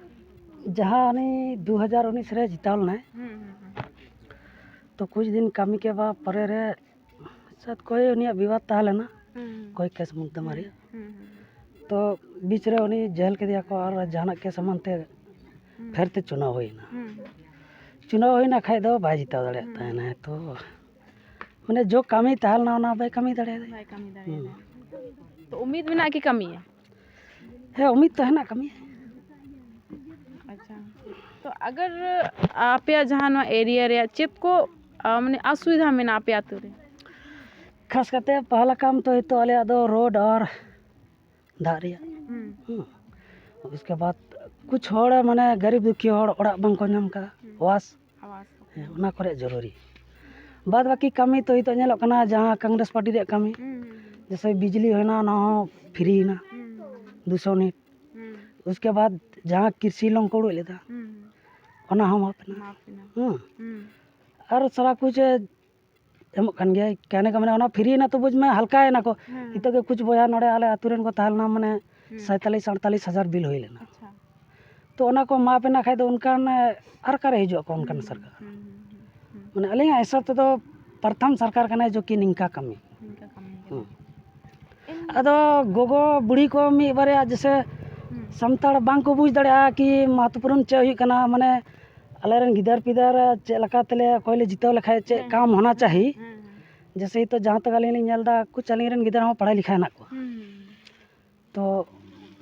ᱡᱟᱦᱟᱸ ᱩᱱᱤ ᱫᱩ ᱦᱟᱡᱟᱨ ᱩᱱᱤᱥ ᱨᱮ ᱡᱤᱛᱟᱹᱣ ᱞᱮᱱᱟᱭ, ᱦᱩᱸ, ᱦᱩᱸ, ᱦᱩᱸ᱾ ᱛᱚ ᱠᱩᱪ ᱫᱤᱱ ᱠᱟᱹᱢᱤ ᱠᱮ ᱵᱟᱫ ᱯᱚᱨᱮ ᱨᱮ ᱥᱟᱭᱟᱫ ᱠᱚᱭ ᱩᱱᱤᱭᱟᱜ ᱵᱤᱵᱟᱫ ᱛᱟᱦᱮᱸ ᱞᱮᱱᱟ, ᱦᱩᱸ, ᱦᱩᱸ᱾ ᱠᱚᱭ ᱠᱮᱥ ᱢᱩᱠᱫᱟᱢᱟ ᱨᱮᱭᱟᱜ᱾ ᱦᱩᱸ, ᱦᱩᱸ, ᱦᱩᱸ᱾ ᱛᱚ ᱵᱤᱪ ᱨᱮ ᱩᱱᱤ ᱡᱮᱞ ᱠᱮᱫᱮᱭᱟ ᱠᱚ ᱟᱨ ᱡᱟᱦᱟᱱᱟᱜ ᱠᱮᱥ ᱮᱢᱟᱱ ᱛᱮ ᱦᱩᱸ᱾ ᱯᱷᱮᱨ ᱛᱮ ᱪᱩᱱᱟᱣ ᱦᱩᱭᱱᱟ᱾ ᱦᱩᱸ, ᱦᱩᱸ᱾ ᱪᱩᱱᱟᱣ ᱦᱩᱭᱱᱟ ᱠᱷᱟᱡ ᱫᱚ ᱵᱟᱭ ᱡᱤᱛᱟᱹᱣ ᱫᱟᱲᱮᱭᱟᱜ ᱦᱩᱸ᱾ ᱛᱟᱦᱮᱱᱟ, ᱛᱚ ᱢᱟᱱᱮ ᱡᱚ ᱠᱟᱹᱢᱤ ᱛᱟᱦᱮᱸ ᱞᱮᱱᱟ ᱚᱱᱟ ᱵᱟᱭ ᱠᱟᱹᱢᱤ ᱫᱟᱲᱮᱭᱟᱫᱟ᱾ ᱵᱟᱭ ᱠᱟᱹᱢᱤ ᱫᱟᱲᱮᱭᱟᱫᱟ᱾ ᱦᱩᱸ᱾ ᱛᱚ ᱩᱢᱤᱫ ᱢᱮᱱᱟᱜᱼᱟ ᱠᱤ ᱠᱟᱹᱢᱤᱭᱟ? ᱦᱮᱸ, ᱩᱢᱤᱫ ᱛᱚ ᱦᱮᱱᱟᱜ ᱠᱟᱹᱢᱤᱭᱟ᱾ ᱟᱪᱪᱷᱟ, ᱛᱚ ᱟᱜᱟᱨ ᱟᱯᱮᱭᱟᱜ ᱡᱟᱦᱟᱸ ᱱᱚᱣᱟ ᱮᱨᱤᱭᱟ ᱨᱮᱭᱟᱜ ᱪᱮᱫ ᱠᱚ, ᱟ, ᱢᱟᱱᱮ ᱚᱥᱩᱵᱤᱫᱷᱟ ᱢᱮᱱᱟᱜᱼᱟ ᱟᱯᱮ ᱟᱹᱛᱩ ᱨᱮ? ᱠᱷᱟᱥ ᱠᱟᱛᱮ ᱯᱟᱦᱞᱟ ᱠᱟᱢ ᱛᱚ ᱦᱤᱛᱚᱜ ᱟᱞᱮᱭᱟᱜ ᱫᱚ ᱨᱳᱰ ᱟᱨ ᱫᱟᱜ ᱨᱮᱭᱟᱜ᱾ ᱦᱩᱸ᱾ ᱦᱩᱸ᱾ ᱩᱥᱠᱮ ᱵᱟᱫ ᱠᱩᱪ ᱦᱚᱲ ᱢᱟᱱᱮ ᱜᱟᱨᱤᱵ ᱫᱩᱠᱷᱤ ᱦᱚᱲ ᱚᱲᱟᱜ ᱵᱟᱝ ᱠᱚ ᱧᱟᱢ ᱠᱟᱜᱼᱟ, ᱦᱩᱸ᱾ ᱟᱣᱟᱥ᱾ ᱟᱣᱟᱥ᱾ ᱦᱮᱸ, ᱚᱱᱟ ᱠᱚᱨᱮ ᱡᱚᱨᱩᱨᱤ᱾ ᱵᱟᱫ ᱵᱟᱹᱠᱤ ᱠᱟᱹᱢᱤ ᱛᱚ ᱱᱤᱛᱚᱜ ᱧᱮᱞᱚᱜ ᱠᱟᱱᱟ ᱡᱟᱦᱟᱸ ᱠᱚᱝᱜᱨᱮᱥ ᱯᱟᱨᱴᱤ ᱨᱮᱭᱟᱜ ᱠᱟᱹᱢᱤ, ᱦᱩᱸ, ᱦᱩᱸ, ᱦᱩᱸ᱾ ᱡᱮᱥᱮ ᱵᱤᱡᱽᱞᱤ ᱦᱩᱭᱱᱟ, ᱚᱱᱟ ᱦᱚᱸ ᱯᱷᱨᱤ ᱮᱱᱟ, ᱦᱩᱸ, ᱦᱩᱸ, ᱦᱩᱸ᱾ ᱫᱩᱥᱚ ᱭᱩᱱᱤᱴ᱾ ᱦᱩᱸ᱾ ᱩᱥᱠᱮ ᱵᱟᱫ ᱡᱟᱦᱟᱸ ᱠᱨᱤᱥᱤ ᱞᱳᱱ ᱠᱚ ᱩᱰᱩᱠ ᱞᱮᱫᱟ, ᱦᱩᱸ, ᱦᱩᱸ᱾ ᱚᱱᱟ ᱦᱚᱸ ᱢᱟᱯ ᱮᱱᱟ᱾ ᱢᱟᱯ ᱮᱱᱟ᱾ ᱦᱩᱸ᱾ ᱦᱩᱸ᱾ ᱟᱨ ᱥᱟᱨᱟ ᱠᱩᱪ ᱮᱢᱚᱜ ᱠᱟᱱ ᱜᱮᱭᱟ, ᱠᱟᱦᱱᱮ ᱠᱟ ᱢᱟᱱᱮ ᱚᱱᱟ ᱯᱷᱨᱤ ᱮᱱᱟ ᱛᱚ ᱵᱩᱡᱽ ᱢᱮ ᱦᱟᱞᱠᱟ ᱮᱱᱟ ᱠᱚ᱾ ᱦᱮᱸ᱾ ᱱᱤᱛᱚᱜ ᱜᱮ ᱠᱩᱪ ᱵᱚᱭᱦᱟ ᱱᱚᱰᱮ ᱟᱞᱮ ᱟᱹᱛᱩ ᱨᱮᱱ ᱠᱚ ᱛᱟᱦᱮᱸ ᱞᱮᱱᱟ, ᱢᱟᱱᱮ ᱦᱩᱸ᱾ ᱥᱟᱭᱛᱟᱞᱤᱥ ᱟᱴᱛᱟᱞᱤᱥ ᱦᱟᱡᱟᱨ ᱵᱤᱞ ᱦᱩᱭ ᱞᱮᱱᱟ᱾ ᱟᱪᱪᱷᱟ᱾ ᱛᱚ ᱚᱱᱟ ᱠᱚ ᱢᱟᱯ ᱮᱱᱟ ᱠᱷᱟᱡ ᱫᱚ ᱚᱱᱠᱟᱱ, ᱟᱨ ᱚᱠᱟᱨᱮ ᱦᱤᱡᱩᱜ ᱟᱠᱚ ᱚᱱᱠᱟᱱ ᱦᱩᱸ, ᱥᱚᱨᱠᱟᱨ? ᱦᱩᱸ, ᱦᱩᱸ, ᱦᱩᱸ, ᱦᱩᱸ᱾ ᱢᱟᱱᱮ ᱟᱹᱞᱤᱧᱟᱜ ᱦᱤᱥᱟᱹᱵ ᱛᱮᱫᱚ ᱯᱨᱚᱛᱷᱚᱢ ᱥᱚᱨᱠᱟᱨ ᱠᱟᱱᱟᱭ ᱡᱚ ᱠᱤ ᱱᱤᱝᱠᱟ ᱠᱟᱹᱢᱤ᱾ ᱱᱤᱝᱠᱟ ᱠᱟᱹᱢᱤ ᱠᱟᱱᱟ᱾ ᱦᱩᱸ᱾ ᱟᱫᱚ ᱜᱚᱜᱚ ᱵᱩᱲᱦᱤ ᱠᱚ ᱢᱤᱫ ᱵᱟᱨᱭᱟ ᱡᱮᱥᱮ ᱥᱟᱱᱛᱟᱲ ᱵᱟᱝ ᱠᱚ ᱵᱩᱡᱽ ᱫᱟᱲᱮᱭᱟᱜᱼᱟ ᱠᱤ ᱢᱟᱦᱚᱛᱚᱯᱩᱨᱱ ᱪᱮᱫ ᱦᱩᱭᱩᱜ ᱠᱟᱱᱟ, ᱢᱟᱱᱮ ᱟᱞᱮᱨᱮᱱ ᱜᱤᱫᱟᱹᱨ ᱯᱤᱫᱟᱹᱨ ᱪᱮᱫ ᱞᱮᱠᱟ ᱛᱮᱞᱮ ᱚᱠᱚᱭ ᱞᱮ ᱡᱤᱛᱟᱹᱣ ᱞᱮᱠᱷᱟᱡ ᱪᱮᱫ ᱠᱟᱢ ᱦᱚᱱᱟ ᱪᱟᱦᱤ᱾ ᱡᱮᱥᱮ ᱛᱚ ᱡᱟᱦᱟᱸ ᱛᱮᱜᱮ ᱟᱹᱞᱤᱧ ᱞᱤᱧ ᱧᱮᱞ ᱮᱫᱟ ᱠᱩᱪ ᱟᱹᱞᱤᱧ ᱨᱮᱱ ᱜᱤᱫᱟᱹᱨ ᱦᱚᱸ ᱯᱟᱲᱦᱟᱭ ᱞᱮᱠᱷᱟ ᱦᱮᱱᱟᱜ ᱠᱚᱣᱟ᱾ ᱛᱚ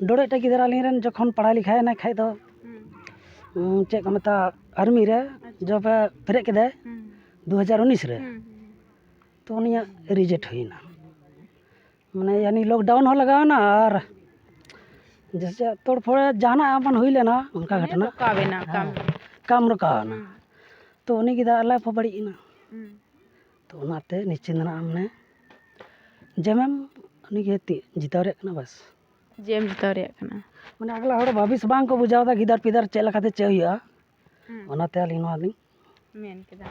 ᱰᱚᱲᱮᱴᱟ ᱜᱤᱫᱟᱹᱨ ᱟᱹᱞᱤᱧ ᱨᱮᱱ ᱡᱚᱠᱷᱚᱱ ᱯᱟᱲᱦᱟᱭ ᱞᱮᱠᱷᱟ ᱦᱮᱱᱟᱭ ᱠᱷᱟᱡ ᱫᱚ ᱩᱸ, ᱪᱮᱫ ᱠᱚ ᱢᱮᱛᱟᱜᱼᱟ ᱟᱨᱢᱤ ᱨᱮ ᱡᱚᱵᱮ ᱯᱮᱨᱮᱡ ᱠᱮᱫᱟᱭ ᱫᱩ ᱦᱟᱡᱟᱨ ᱩᱱᱤᱥ ᱨᱮ, ᱛᱚ ᱩᱱᱤᱭᱟᱜ ᱨᱤᱡᱮᱠᱴ ᱦᱩᱭᱱᱟ᱾ ᱢᱟᱱᱮ ᱭᱟᱱᱤ ᱞᱚᱠᱰᱟᱣᱩᱱ ᱦᱚᱸ ᱞᱟᱜᱟᱣ ᱮᱱᱟ ᱟᱨ ᱡᱮᱥᱮ ᱛᱚᱲᱯᱷᱚᱲ ᱡᱟᱦᱟᱱᱟᱜ ᱮᱢᱚᱱ ᱦᱩᱭ ᱞᱮᱱᱟ ᱚᱱᱠᱟ ᱢᱟᱱᱮ ᱜᱷᱚᱴᱚᱱᱟ᱾ ᱨᱚᱠᱟᱣ ᱮᱱᱟ ᱠᱟᱢ᱾ ᱦᱮᱸ, ᱠᱟᱢ ᱨᱚᱠᱟᱣ ᱮᱱᱟ᱾ ᱦᱩᱸ᱾ ᱛᱚ ᱩᱱᱤ ᱜᱤᱫᱟᱹᱨ ᱞᱟᱭᱤᱯᱷ ᱦᱚᱸ ᱵᱟᱹᱲᱤᱡ ᱮᱱᱟ᱾ ᱦᱩᱸ᱾ ᱛᱚ ᱚᱱᱟᱛᱮ ᱱᱤᱥᱪᱤᱱ ᱨᱮᱱᱟᱜ ᱢᱟᱱᱮ ᱡᱮᱢᱮᱢ ᱩᱱᱤᱜᱮ ᱛᱤ-, ᱡᱤᱛᱟᱹᱣ ᱨᱮᱭᱟᱜ ᱠᱟᱱᱟ ᱵᱟᱥ᱾ ᱡᱮᱢ ᱡᱤᱛᱟᱹᱣ ᱨᱮᱭᱟᱜ ᱠᱟᱱᱟ᱾ ᱢᱟᱱᱮ ᱟᱜᱽᱞᱟ ᱦᱚᱲ ᱵᱷᱟᱵᱤᱥ ᱵᱟᱝ ᱠᱚ ᱵᱩᱡᱷᱟᱹᱣ ᱮᱫᱟ ᱜᱤᱫᱟᱹᱨ ᱯᱤᱫᱟᱹᱨ ᱪᱮᱫ ᱞᱮᱠᱟᱛᱮ ᱪᱮᱫ ᱦᱩᱭᱩᱜᱼᱟ᱾ ᱦᱩᱸ᱾ ᱚᱱᱟᱛᱮ ᱟᱹᱞᱤᱧ ᱱᱚᱣᱟ ᱞᱤᱧ ᱢᱮᱱ ᱠᱮᱫᱟ᱾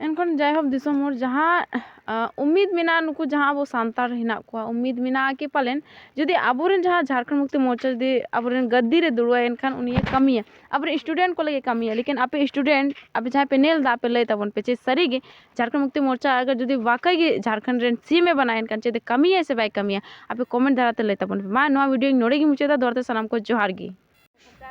ᱮᱱᱠᱷᱟᱱ ᱡᱟᱭᱦᱳᱠ ᱫᱤᱥᱚᱢ ᱦᱚᱲ ᱡᱟᱦᱟᱸ, ᱟ, ᱩᱢᱤᱫ ᱢᱮᱱᱟᱜᱼᱟ, ᱱᱩᱠᱩ ᱡᱟᱦᱟᱸ ᱟᱵᱚ ᱥᱟᱱᱛᱟᱲ ᱦᱮᱱᱟᱜ ᱠᱚᱣᱟ, ᱩᱢᱤᱫ ᱢᱮᱱᱟᱜᱼᱟ ᱠᱤ ᱯᱟᱞᱮᱱ ᱡᱩᱫᱤ ᱟᱵᱚᱨᱮᱱ ᱡᱟᱦᱟᱸ ᱡᱷᱟᱲᱠᱷᱚᱸᱰ ᱢᱩᱠᱛᱤ ᱢᱳᱨᱪᱟ ᱡᱩᱫᱤ ᱟᱵᱚᱨᱮᱱ ᱜᱟᱫᱽᱫᱤ ᱨᱮ ᱫᱩᱲᱩᱵᱟᱭ ᱮᱱᱠᱷᱟᱱ ᱩᱱᱤᱭᱮ ᱠᱟᱹᱢᱤᱭᱟ, ᱟᱵᱚᱨᱮᱱ ᱥᱴᱩᱰᱮᱱᱴ ᱠᱚ ᱞᱟᱹᱜᱤᱫ ᱠᱟᱹᱢᱤᱭᱟ᱾ ᱞᱮᱠᱤᱱ ᱟᱯᱮ ᱥᱴᱩᱰᱮᱱᱴ, ᱟᱯᱮ ᱡᱟᱦᱟᱸᱭ ᱯᱮ ᱧᱮᱞ ᱮᱫᱟ, ᱟᱯᱮ ᱞᱟᱹᱭ ᱛᱟᱵᱚᱱ ᱯᱮ ᱪᱮ ᱥᱟᱹᱨᱤ ᱜᱮ ᱡᱷᱟᱲᱠᱷᱚᱸᱰ ᱢᱩᱠᱛᱤ ᱢᱳᱨᱪᱟ ᱟᱜᱟᱨ ᱡᱩᱫᱤ ᱵᱟᱠᱟᱭ ᱜᱮ ᱡᱷᱟᱲᱠᱷᱚᱸᱰ ᱨᱮᱱ ᱥᱤ ᱮᱢ ᱮ ᱵᱮᱱᱟᱣ ᱮᱱᱠᱷᱟᱱ ᱪᱮᱫ ᱠᱟᱹᱢᱤᱭᱟᱭ ᱥᱮ ᱵᱟᱭ ᱠᱟᱹᱢᱤᱭᱟ? ᱟᱯᱮ ᱠᱚᱢᱮᱱᱴ ᱫᱟᱨᱟ ᱛᱮ ᱞᱟᱹᱭ ᱛᱟᱵᱚᱱ ᱯᱮ᱾ ᱢᱟ ᱱᱚᱣᱟ ᱵᱷᱤᱰᱤᱭᱳᱧ ᱱᱚᱰᱮ ᱜᱮᱧ ᱢᱩᱪᱟᱹᱫᱟ, ᱫᱚᱦᱲᱟ ᱛᱮ ᱥᱟᱱᱟᱢ ᱠᱚ ᱡᱚᱦᱟᱨ ᱜᱮ᱾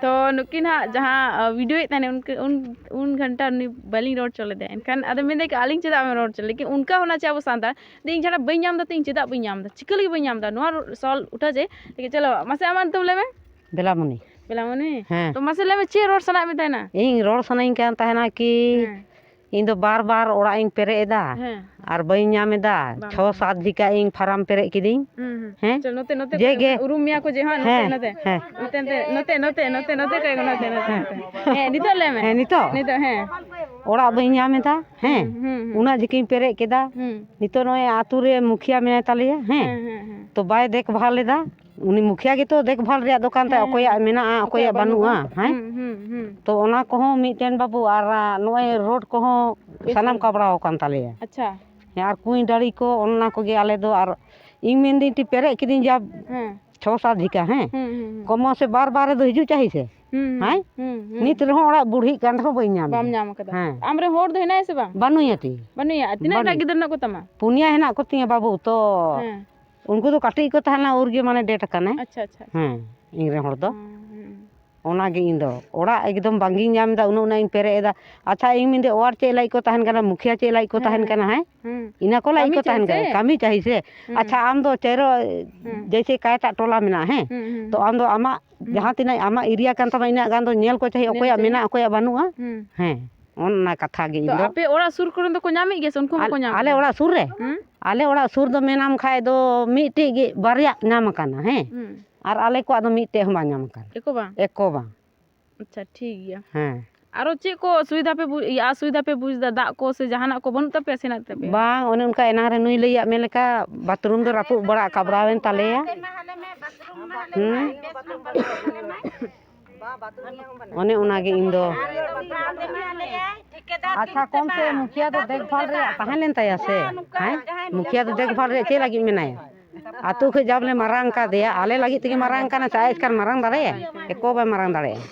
ᱛᱚ ᱱᱩᱠᱤᱱ ᱦᱟᱸᱜ ᱡᱟᱦᱟᱸ, ᱟ, ᱵᱷᱤᱰᱤᱭᱳᱭᱮᱫ ᱛᱟᱦᱮᱱ ᱩᱱᱠᱤ-, ᱩᱱ, ᱩᱱ ᱜᱷᱚᱱᱴᱟ ᱩᱱᱤ ᱵᱟᱹᱞᱤᱧ ᱨᱚᱲ ᱦᱚᱪᱚ ᱞᱮᱫᱮᱭᱟ᱾ ᱮᱱᱠᱷᱟᱱ ᱟᱫᱚ ᱢᱮᱱᱫᱟᱭ ᱠᱤ ᱟᱹᱞᱤᱧ ᱪᱮᱫᱟᱜ ᱵᱟᱢ ᱨᱚᱲ ᱦᱚᱪᱚ ᱞᱮᱫᱮᱭᱟ? ᱞᱮᱠᱤᱱ ᱚᱱᱠᱟ ᱦᱚᱸ ᱱᱟ ᱪᱮ ᱟᱵᱚ ᱥᱟᱱᱛᱟᱲ, ᱫᱤ ᱤᱧ ᱡᱟᱦᱟᱱᱟᱜ ᱵᱟᱹᱧ ᱧᱟᱢ ᱮᱫᱟ ᱛᱚ ᱤᱧ ᱪᱮᱫᱟᱜ ᱵᱟᱹᱧ ᱧᱟᱢ ᱮᱫᱟ? ᱪᱤᱠᱟᱹ ᱞᱟᱹᱜᱤᱫ ᱵᱟᱹᱧ ᱧᱟᱢ ᱮᱫᱟ? ᱱᱚᱣᱟ ᱨᱚ-, ᱥᱚᱣᱟᱞ ᱩᱴᱷᱟᱹ ᱡᱮ, ᱞᱮᱠᱤᱱ ᱪᱚᱞᱚ ᱢᱟᱥᱮ ᱟᱢᱟᱜ ᱧᱩᱛᱩᱢ ᱞᱟᱹᱭ ᱢᱮ᱾ ᱵᱮᱞᱟᱢᱚᱱᱤ᱾ ᱵᱮᱞᱟᱢᱚᱱᱤ? ᱦᱮᱸ᱾ ᱛᱚ ᱢᱟᱥᱮ ᱞᱟᱹᱭ ᱢᱮ ᱪᱮᱫ ᱨᱚᱲ ᱥᱟᱱᱟᱭᱮᱫ ᱢᱮ ᱛᱟᱦᱮᱱᱟ? ᱤᱧ ᱨᱚᱲ ᱥᱟᱱᱟᱧ ᱠᱟᱱ ᱛᱟᱦᱮᱱᱟ ᱠᱤ ᱦᱮᱸ᱾ ᱤᱧ ᱫᱚ ᱵᱟᱨ ᱵᱟᱨ ᱚᱲᱟᱜ ᱤᱧ ᱯᱮᱨᱮᱡ ᱮᱫᱟ ᱦᱮᱸ᱾ ᱟᱨ ᱵᱟᱹᱧ ᱧᱟᱢ ᱮᱫᱟ᱾ ᱵᱟᱢ ᱪᱷᱚ ᱧᱟᱢ ᱥᱟᱛ ᱡᱤᱠᱟ ᱤᱧ ᱯᱷᱟᱨᱟᱢ ᱯᱮᱨᱮᱡ ᱠᱤᱫᱤᱧ᱾ ᱦᱩᱸ, ᱦᱩᱸ᱾ ᱦᱮᱸ? ᱪᱚᱞ, ᱱᱚᱛᱮ, ᱱᱚᱛᱮ ᱡᱮ ᱠᱚᱭᱚᱜ ᱜᱮ᱾ ᱢᱮ, ᱩᱨᱩᱢ ᱢᱮᱭᱟ ᱠᱚ ᱡᱮ, ᱦᱚᱸ, ᱱᱚᱛᱮ, ᱦᱮᱸ, ᱱᱚᱛᱮ᱾ ᱦᱮᱸ᱾ ᱱᱚᱛᱮ, ᱱᱚᱛᱮ, ᱱᱚᱛᱮ, ᱱᱚᱛᱮ, ᱱᱚᱛᱮ ᱠᱚᱭᱚᱜ ᱢᱮ, ᱱᱚᱛᱮ, ᱱᱚᱛᱮ, ᱦᱮᱸ᱾ ᱱᱚᱛᱮ᱾ ᱦᱮᱸ, ᱱᱤᱛᱚᱜ ᱞᱟᱹᱭ ᱢᱮ᱾ ᱦᱮᱸ, ᱱᱤᱛᱚᱜ? ᱱᱤᱛᱚᱜ, ᱦᱮᱸ᱾ ᱚᱲᱟᱜ ᱵᱟᱹᱧ ᱧᱟᱢ ᱮᱫᱟ, ᱦᱮᱸ? ᱦᱩᱸ, ᱦᱩᱸ, ᱦᱩᱸ᱾ ᱩᱱᱟᱹᱜ ᱡᱤᱠᱟᱧ ᱯᱮᱨᱮᱡ ᱠᱮᱫᱟ᱾ ᱦᱩᱸ᱾ ᱱᱤᱛᱚᱜ ᱱᱚᱜᱼᱚᱭ ᱟᱛᱳ ᱨᱮ ᱢᱩᱠᱷᱤᱭᱟᱹ ᱢᱮᱱᱟᱭ ᱛᱟᱞᱮᱭᱟ, ᱦᱮᱸ? ᱦᱮᱸ, ᱦᱮᱸ, ᱦᱮᱸ᱾ ᱛᱚ ᱵᱟᱭ ᱫᱮᱠᱷᱵᱷᱟᱞ ᱮᱫᱟ᱾ ᱩᱱᱤ ᱢᱩᱠᱷᱤᱭᱟᱹ ᱜᱮᱛᱚ ᱫᱮᱠᱷᱵᱷᱟᱞ ᱨᱮᱭᱟᱜ ᱫᱚᱠᱟᱱ ᱛᱟᱭ, ᱦᱮᱸ, ᱚᱠᱚᱭᱟᱜ ᱦᱮᱸ᱾ ᱢᱮᱱᱟᱜᱼᱟ, ᱚᱠᱚᱭᱟᱜ ᱚᱠᱚᱭᱟᱜ ᱵᱟᱹᱱᱩᱜᱼᱟ, ᱵᱟᱹᱱᱩᱜᱼᱟ᱾ ᱦᱮᱸ? ᱦᱩᱸ, ᱦᱩᱸ, ᱦᱩᱸ᱾ ᱛᱚ ᱚᱱᱟ ᱠᱚᱦᱚᱸ ᱢᱤᱫᱴᱮᱱ ᱵᱟᱹᱵᱩ, ᱟᱨ, ᱟ, ᱱᱚᱜᱼᱚᱭ ᱨᱳᱰ ᱠᱚᱦᱚᱸ ᱵᱮᱥ ᱥᱟᱱᱟᱢ ᱵᱟᱹᱱᱩᱜᱼᱟ᱾ ᱠᱟᱵᱲᱟᱣ ᱟᱠᱟᱱ ᱛᱟᱞᱮᱭᱟ᱾ ᱟᱪᱪᱷᱟ᱾ ᱦᱮᱸ, ᱟᱨ ᱠᱩᱸᱧ ᱰᱟᱹᱲᱤ ᱠᱚ ᱚᱱᱟ ᱠᱚᱜᱮ ᱟᱞᱮ ᱫᱚ, ᱟᱨ ᱤᱧ ᱢᱮᱱᱫᱟᱹᱧ ᱛᱤ ᱯᱮᱨᱮᱡ ᱠᱤᱫᱤᱧ ᱡᱟ ᱦᱮᱸ᱾ ᱪᱷᱚ ᱥᱟᱛ ᱡᱷᱤᱠᱟ, ᱦᱮᱸ? ᱦᱩᱸ, ᱦᱩᱸ, ᱦᱩᱸ᱾ ᱠᱚᱢᱚ ᱥᱮ ᱵᱟᱨ ᱵᱟᱨ ᱨᱮᱫᱚ ᱦᱤᱡᱩᱜ ᱪᱟᱹᱦᱤ ᱥᱮ? ᱦᱩᱸ, ᱦᱩᱸ, ᱦᱮᱸ? ᱦᱩᱸ, ᱦᱩᱸ᱾ ᱱᱤᱛ ᱨᱮᱦᱚᱸ ᱚᱲᱟᱜ ᱵᱩᱲᱦᱤᱜ ᱠᱟᱱ ᱨᱮᱦᱚᱸ ᱵᱟᱹᱧ ᱧᱟᱢ ᱵᱟᱢ ᱮᱫᱟ᱾ ᱧᱟᱢ ᱟᱠᱟᱫᱟ᱾ ᱦᱮᱸ᱾ ᱟᱢᱨᱮᱱ ᱦᱚᱲ ᱫᱚ ᱦᱮᱱᱟᱭᱟ ᱥᱮ ᱵᱟᱝ? ᱵᱟᱹᱱᱩᱭᱟ ᱛᱤᱧ᱾ ᱵᱟᱹᱱᱩᱭᱟ? ᱟᱨ ᱛᱤᱱᱟᱹᱜ ᱴᱟ ᱵᱟᱹᱱᱩᱭᱟ᱾ ᱜᱤᱫᱽᱨᱟᱹ ᱦᱮᱱᱟᱜ ᱠᱚᱛᱟᱢᱟ? ᱯᱩᱱᱭᱟ ᱦᱮᱱᱟᱜ ᱠᱚᱛᱤᱧᱟ ᱵᱟᱹᱵᱩ, ᱛᱚ ᱦᱮᱸ᱾ ᱩᱱᱠᱩ ᱫᱚ ᱠᱟᱹᱴᱤᱡ ᱠᱚ ᱛᱟᱦᱮᱸ ᱞᱮᱱᱟ, ᱩᱱ ᱨᱮᱜᱮ ᱢᱟᱱᱮ ᱰᱮᱴ ᱟᱠᱟᱱᱟᱭ᱾ ᱟᱪᱪᱷᱟ, ᱟᱪᱪᱷᱟ, ᱟᱪᱪᱷᱟ᱾ ᱦᱮᱸ, ᱤᱧ ᱨᱮᱱ ᱦᱚᱲ ᱫᱚ᱾ ᱦᱩᱸ, ᱦᱩᱸ᱾ ᱚᱱᱟᱜᱮ ᱤᱧ ᱫᱚ ᱚᱲᱟᱜ ᱮᱠᱫᱚᱢ ᱵᱟᱝᱜᱤᱧ ᱧᱟᱢ ᱮᱫᱟ, ᱩᱱᱟᱹᱜ ᱩᱱᱟᱹᱜ ᱤᱧ ᱯᱮᱨᱮᱡ ᱮᱫᱟ᱾ ᱟᱪᱪᱷᱟ, ᱤᱧ ᱢᱮᱱᱫᱟᱹᱧ ᱚᱲᱟᱜ ᱪᱮᱫ ᱞᱟᱹᱜᱤᱫ ᱠᱚ ᱛᱟᱦᱮᱱ ᱠᱟᱱᱟ, ᱢᱩᱠᱷᱤᱭᱟᱹ ᱪᱮᱫ ᱞᱟᱹᱜᱤᱫ ᱠᱚ ᱦᱮᱸ, ᱛᱟᱦᱮᱱ ᱦᱮᱸ᱾ ᱠᱟᱱᱟ, ᱦᱮᱸ? ᱦᱩᱸ᱾ ᱤᱱᱟᱹ ᱠᱚ ᱞᱟᱹᱜᱤᱫ ᱠᱟᱹᱢᱤ ᱠᱚ ᱛᱟᱦᱮᱱ ᱪᱟᱹᱭ ᱠᱟᱱᱟ, ᱥᱮ? ᱠᱟᱹᱢᱤ ᱪᱟᱹᱭ ᱥᱮ᱾ ᱦᱩᱸ᱾ ᱟᱪᱪᱷᱟ, ᱟᱢ ᱫᱚ ᱪᱮᱨᱚ ᱦᱩᱸ᱾ ᱡᱮᱭᱥᱮ ᱠᱟᱭᱛᱟᱜ ᱴᱚᱞᱟ ᱢᱮᱱᱟᱜᱼᱟ, ᱦᱮᱸ? ᱦᱩᱸ, ᱦᱩᱸ᱾ ᱛᱚ ᱟᱢ ᱫᱚ ᱟᱢᱟᱜ ᱦᱩᱸ᱾ ᱡᱟᱦᱟᱸ ᱛᱤᱱᱟᱹᱜ ᱟᱢᱟᱜ ᱮᱨᱤᱭᱟ ᱠᱟᱱ ᱛᱟᱢᱟ, ᱤᱱᱟᱹᱜ ᱜᱟᱱ ᱫᱚ ᱧᱮᱞ ᱠᱚ ᱪᱟᱹᱦᱤ, ᱧᱮᱞ ᱚᱠᱚᱭᱟᱜ ᱪᱟᱹᱦᱤ᱾ ᱢᱮᱱᱟᱜᱼᱟ, ᱚᱠᱚᱭᱟᱜ ᱵᱟᱹᱱᱩᱜᱼᱟ᱾ ᱦᱩᱸ᱾ ᱦᱮᱸ, ᱚᱱ ᱚᱱᱟ ᱠᱟᱛᱷᱟ ᱜᱮ ᱤᱧ ᱛᱚ ᱫᱚ᱾ ᱟᱯᱮ ᱚᱲᱟᱜ ᱥᱩᱨ ᱠᱚᱨᱮ ᱫᱚᱠᱚ ᱧᱟᱢᱮᱫ ᱜᱮᱭᱟ ᱥᱮ ᱩᱱᱠᱩ ᱦᱚᱸ ᱟᱞ-, ᱵᱟᱠᱚ ᱧᱟᱢ ᱟᱞᱮ ᱜᱮᱭᱟ? ᱚᱲᱟᱜ ᱥᱩᱨ ᱨᱮ? ᱦᱩᱸ᱾ ᱟᱞᱮ ᱚᱲᱟᱜ ᱥᱩᱨ ᱫᱚ ᱢᱮᱱᱟᱢ ᱠᱷᱟᱡ ᱫᱚ ᱢᱤᱫᱴᱮᱡ ᱜᱮ, ᱵᱟᱨᱭᱟ ᱧᱟᱢ ᱟᱠᱟᱱᱟ, ᱦᱮᱸ? ᱦᱩᱸ᱾ ᱟᱨ ᱟᱞᱮ ᱠᱚᱣᱟᱜ ᱫᱚ ᱢᱤᱫᱴᱮᱡ ᱦᱚᱸ ᱵᱟᱝ ᱧᱟᱢ ᱟᱠᱟᱱᱟ᱾ ᱮᱠᱚ ᱵᱟᱝ? ᱮᱠᱚ ᱵᱟᱝ᱾ ᱟᱪᱪᱷᱟ, ᱴᱷᱤᱠ ᱜᱮᱭᱟ᱾ ᱦᱮᱸ᱾ ᱟᱨᱚ ᱪᱮᱫ ᱠᱚ ᱚᱥᱩᱵᱤᱫᱷᱟ ᱯᱮ ᱵᱩ-, ᱤᱭᱟᱹ, ᱚᱥᱩᱵᱤᱫᱷᱟ ᱯᱮ ᱵᱩᱡᱽ ᱮᱫᱟ? ᱫᱟᱜ ᱠᱚ ᱥᱮ ᱡᱟᱦᱟᱱᱟᱜ ᱠᱚ ᱵᱟᱹᱱᱩᱜ ᱛᱟᱯᱮᱭᱟ ᱥᱮ ᱦᱮᱱᱟᱜ ᱛᱟᱯᱮᱭᱟ? ᱵᱟᱝ, ᱚᱱᱮ ᱚᱱᱠᱟ ᱮᱱᱟᱝ ᱨᱮ ᱱᱩᱭ ᱞᱟᱹᱭᱟᱫ ᱢᱮ ᱞᱮᱠᱟ, ᱵᱟᱛᱷᱨᱩᱢ ᱫᱚ ᱨᱟᱹᱯᱩᱫ ᱵᱟᱲᱟ ᱠᱟᱵᱽᱨᱟᱣᱮᱱ ᱛᱟᱞᱮᱭᱟ᱾ ᱦᱩᱸ᱾ ᱚᱱᱮ ᱚᱱᱟᱜᱮ ᱤᱧ ᱫᱚ᱾ ᱟᱪᱪᱷᱟ, ᱠᱚᱢ ᱥᱮ ᱢᱩᱠᱷᱤᱭᱟᱹ ᱫᱚ ᱫᱮᱠᱷᱵᱷᱟᱞ ᱨᱮᱭᱟᱜ ᱛᱟᱦᱮᱸ ᱞᱮᱱ ᱛᱟᱭᱟ ᱥᱮ? ᱦᱮᱸ? ᱢᱩᱠᱷᱤᱭᱟᱹ ᱫᱚ ᱫᱮᱠᱷᱵᱷᱟᱞ ᱨᱮᱭᱟᱜ ᱪᱮᱫ ᱞᱟᱹᱜᱤᱫ ᱢᱮᱱᱟᱭᱟ? ᱟᱛᱳ ᱠᱷᱚᱡ ᱡᱟᱵᱞᱮ ᱢᱟᱨᱟᱝ ᱠᱟᱫᱮᱭᱟ, ᱟᱞᱮ ᱞᱟᱹᱜᱤᱫ ᱛᱮᱜᱮ ᱢᱟᱨᱟᱝ ᱠᱟᱱᱟ, ᱪᱟᱭ ᱮᱥᱠᱟᱨ ᱢᱟᱨᱟᱝ ᱫᱟᱲᱮᱭᱟᱜᱼᱟ? ᱮᱠᱚ ᱵᱟᱭ ᱢᱟᱨᱟᱝ ᱫᱟᱲᱮᱭᱟᱜᱼᱟ᱾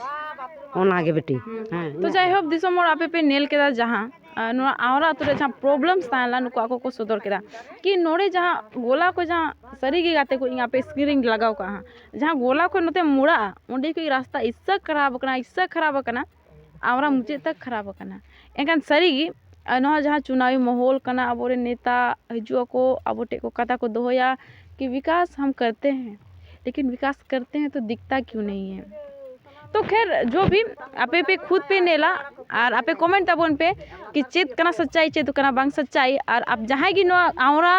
ᱚᱱᱟᱜᱮ ᱵᱤᱴᱤ᱾ ᱦᱮᱸ, ᱛᱚ ᱤᱱᱟᱹᱜ ᱡᱟᱭᱦᱳᱠ, ᱫᱤᱥᱚᱢ ᱦᱚᱲ ᱟᱯᱮ ᱯᱮ ᱧᱮᱞ ᱠᱮᱫᱟ ᱡᱟᱦᱟᱸ, ᱟᱨ ᱱᱚᱣᱟ ᱟᱣᱨᱟ ᱟᱛᱳ ᱨᱮ ᱡᱟᱦᱟᱸ problems ᱛᱟᱦᱮᱸ ᱞᱮᱱᱟ, ᱱᱩᱠᱩ ᱟᱠᱚ ᱠᱚ ᱥᱚᱫᱚᱨ ᱠᱮᱫᱟ ᱠᱤ ᱱᱚᱰᱮ ᱡᱟᱦᱟᱸ ᱜᱚᱞᱟ ᱠᱚ, ᱡᱟᱦᱟᱸ ᱥᱟᱹᱨᱤ ᱜᱮ ᱜᱟᱛᱮ ᱠᱚ, ᱤᱧ ᱟᱯᱮ screen ᱨᱤᱧ ᱞᱟᱜᱟᱣ ᱠᱟᱜᱼᱟ ᱦᱟᱸᱜ, ᱡᱟᱦᱟᱸ ᱜᱚᱞᱟ ᱠᱷᱚᱱ ᱱᱚᱛᱮ ᱢᱚᱲᱟᱜᱼᱟ, ᱚᱸᱰᱮ ᱠᱷᱚᱡ ᱨᱟᱥᱛᱟ ᱤᱥᱥᱟᱹ ᱠᱷᱟᱨᱟᱯ ᱟᱠᱟᱱᱟ, ᱤᱥᱥᱟᱹ ᱠᱷᱟᱨᱟᱯ ᱟᱠᱟᱱᱟ, ᱟᱣᱨᱟ ᱢᱩᱪᱟᱹᱫ ᱛᱚᱠ ᱠᱷᱟᱨᱟᱯ ᱟᱠᱟᱱᱟ᱾ ᱮᱱᱠᱷᱟᱱ ᱥᱟᱹᱨᱤ ᱜᱮ, ᱟᱨ ᱱᱚᱣᱟ ᱡᱟᱦᱟᱸ ᱪᱩᱱᱟᱣᱤ ᱢᱚᱦᱚᱞ ᱠᱟᱱᱟ, ᱟᱵᱚᱨᱮᱱ ᱱᱮᱛᱟ ᱦᱤᱡᱩᱜ ᱟᱠᱚ, ᱟᱵᱚ ᱴᱷᱮᱡ ᱠᱚ ᱠᱟᱛᱷᱟ ᱠᱚ ᱫᱚᱦᱚᱭᱟ ᱠᱤ ᱵᱤᱠᱟᱥ ᱦᱟᱢ ᱠᱟᱨᱛᱮ ᱦᱮᱸ, ᱞᱮᱠᱤᱱ ᱵᱤᱠᱟᱥ ᱠᱟᱨᱛᱮ ᱦᱮᱸ ᱛᱚ ᱫᱤᱠᱷᱛᱟ ᱠᱤᱭᱩ ᱱᱟᱦᱤ ᱦᱮᱸ? ᱛᱚ ᱠᱷᱮᱨ, ᱡᱚ ᱵᱷᱤ, ᱟᱯᱮ ᱯᱮ ᱠᱷᱩᱫ ᱯᱮ ᱧᱮᱞᱟ ᱟᱨ ᱟᱯᱮ comment ᱛᱟᱵᱚᱱ ᱯᱮ ᱠᱤ ᱪᱮᱫ ᱠᱟᱱᱟ ᱥᱟᱪᱟᱭ, ᱪᱮᱫ ᱠᱟᱱᱟ ᱵᱟᱝ ᱥᱟᱪᱟᱭ᱾ ᱟᱨ ᱟᱯ ᱡᱟᱦᱟᱸᱭ ᱜᱮ ᱱᱚᱣᱟ ᱟᱣᱨᱟ,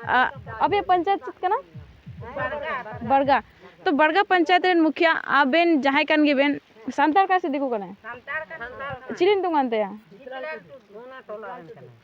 ᱟ, ᱟᱯᱮᱭᱟᱜ ᱯᱚᱧᱪᱟᱭᱮᱛ ᱪᱮᱫ ᱠᱟᱱᱟ? ᱵᱟᱲᱜᱟ᱾ ᱛᱚ ᱵᱟᱲᱜᱟ ᱯᱚᱧᱪᱟᱭᱮᱛ ᱨᱮᱱ ᱢᱩᱠᱷᱤᱭᱟ ᱟᱵᱮᱱ ᱡᱟᱦᱟᱸᱭ ᱠᱟᱱ ᱜᱮᱵᱮᱱ, ᱥᱟᱱᱛᱟᱲ ᱠᱟᱱᱟᱭ ᱥᱮ ᱫᱤᱠᱩ ᱠᱟᱱᱟᱭ? ᱥᱟᱱᱛᱟᱲ ᱠᱟᱱᱟᱭ᱾ ᱪᱤᱞᱤ ᱧᱩᱛᱩᱢ ᱠᱟᱱ ᱛᱟᱭᱟ? ᱚᱱᱟ ᱴᱚᱞᱟ ᱨᱮᱱ ᱠᱟᱱᱟᱭ᱾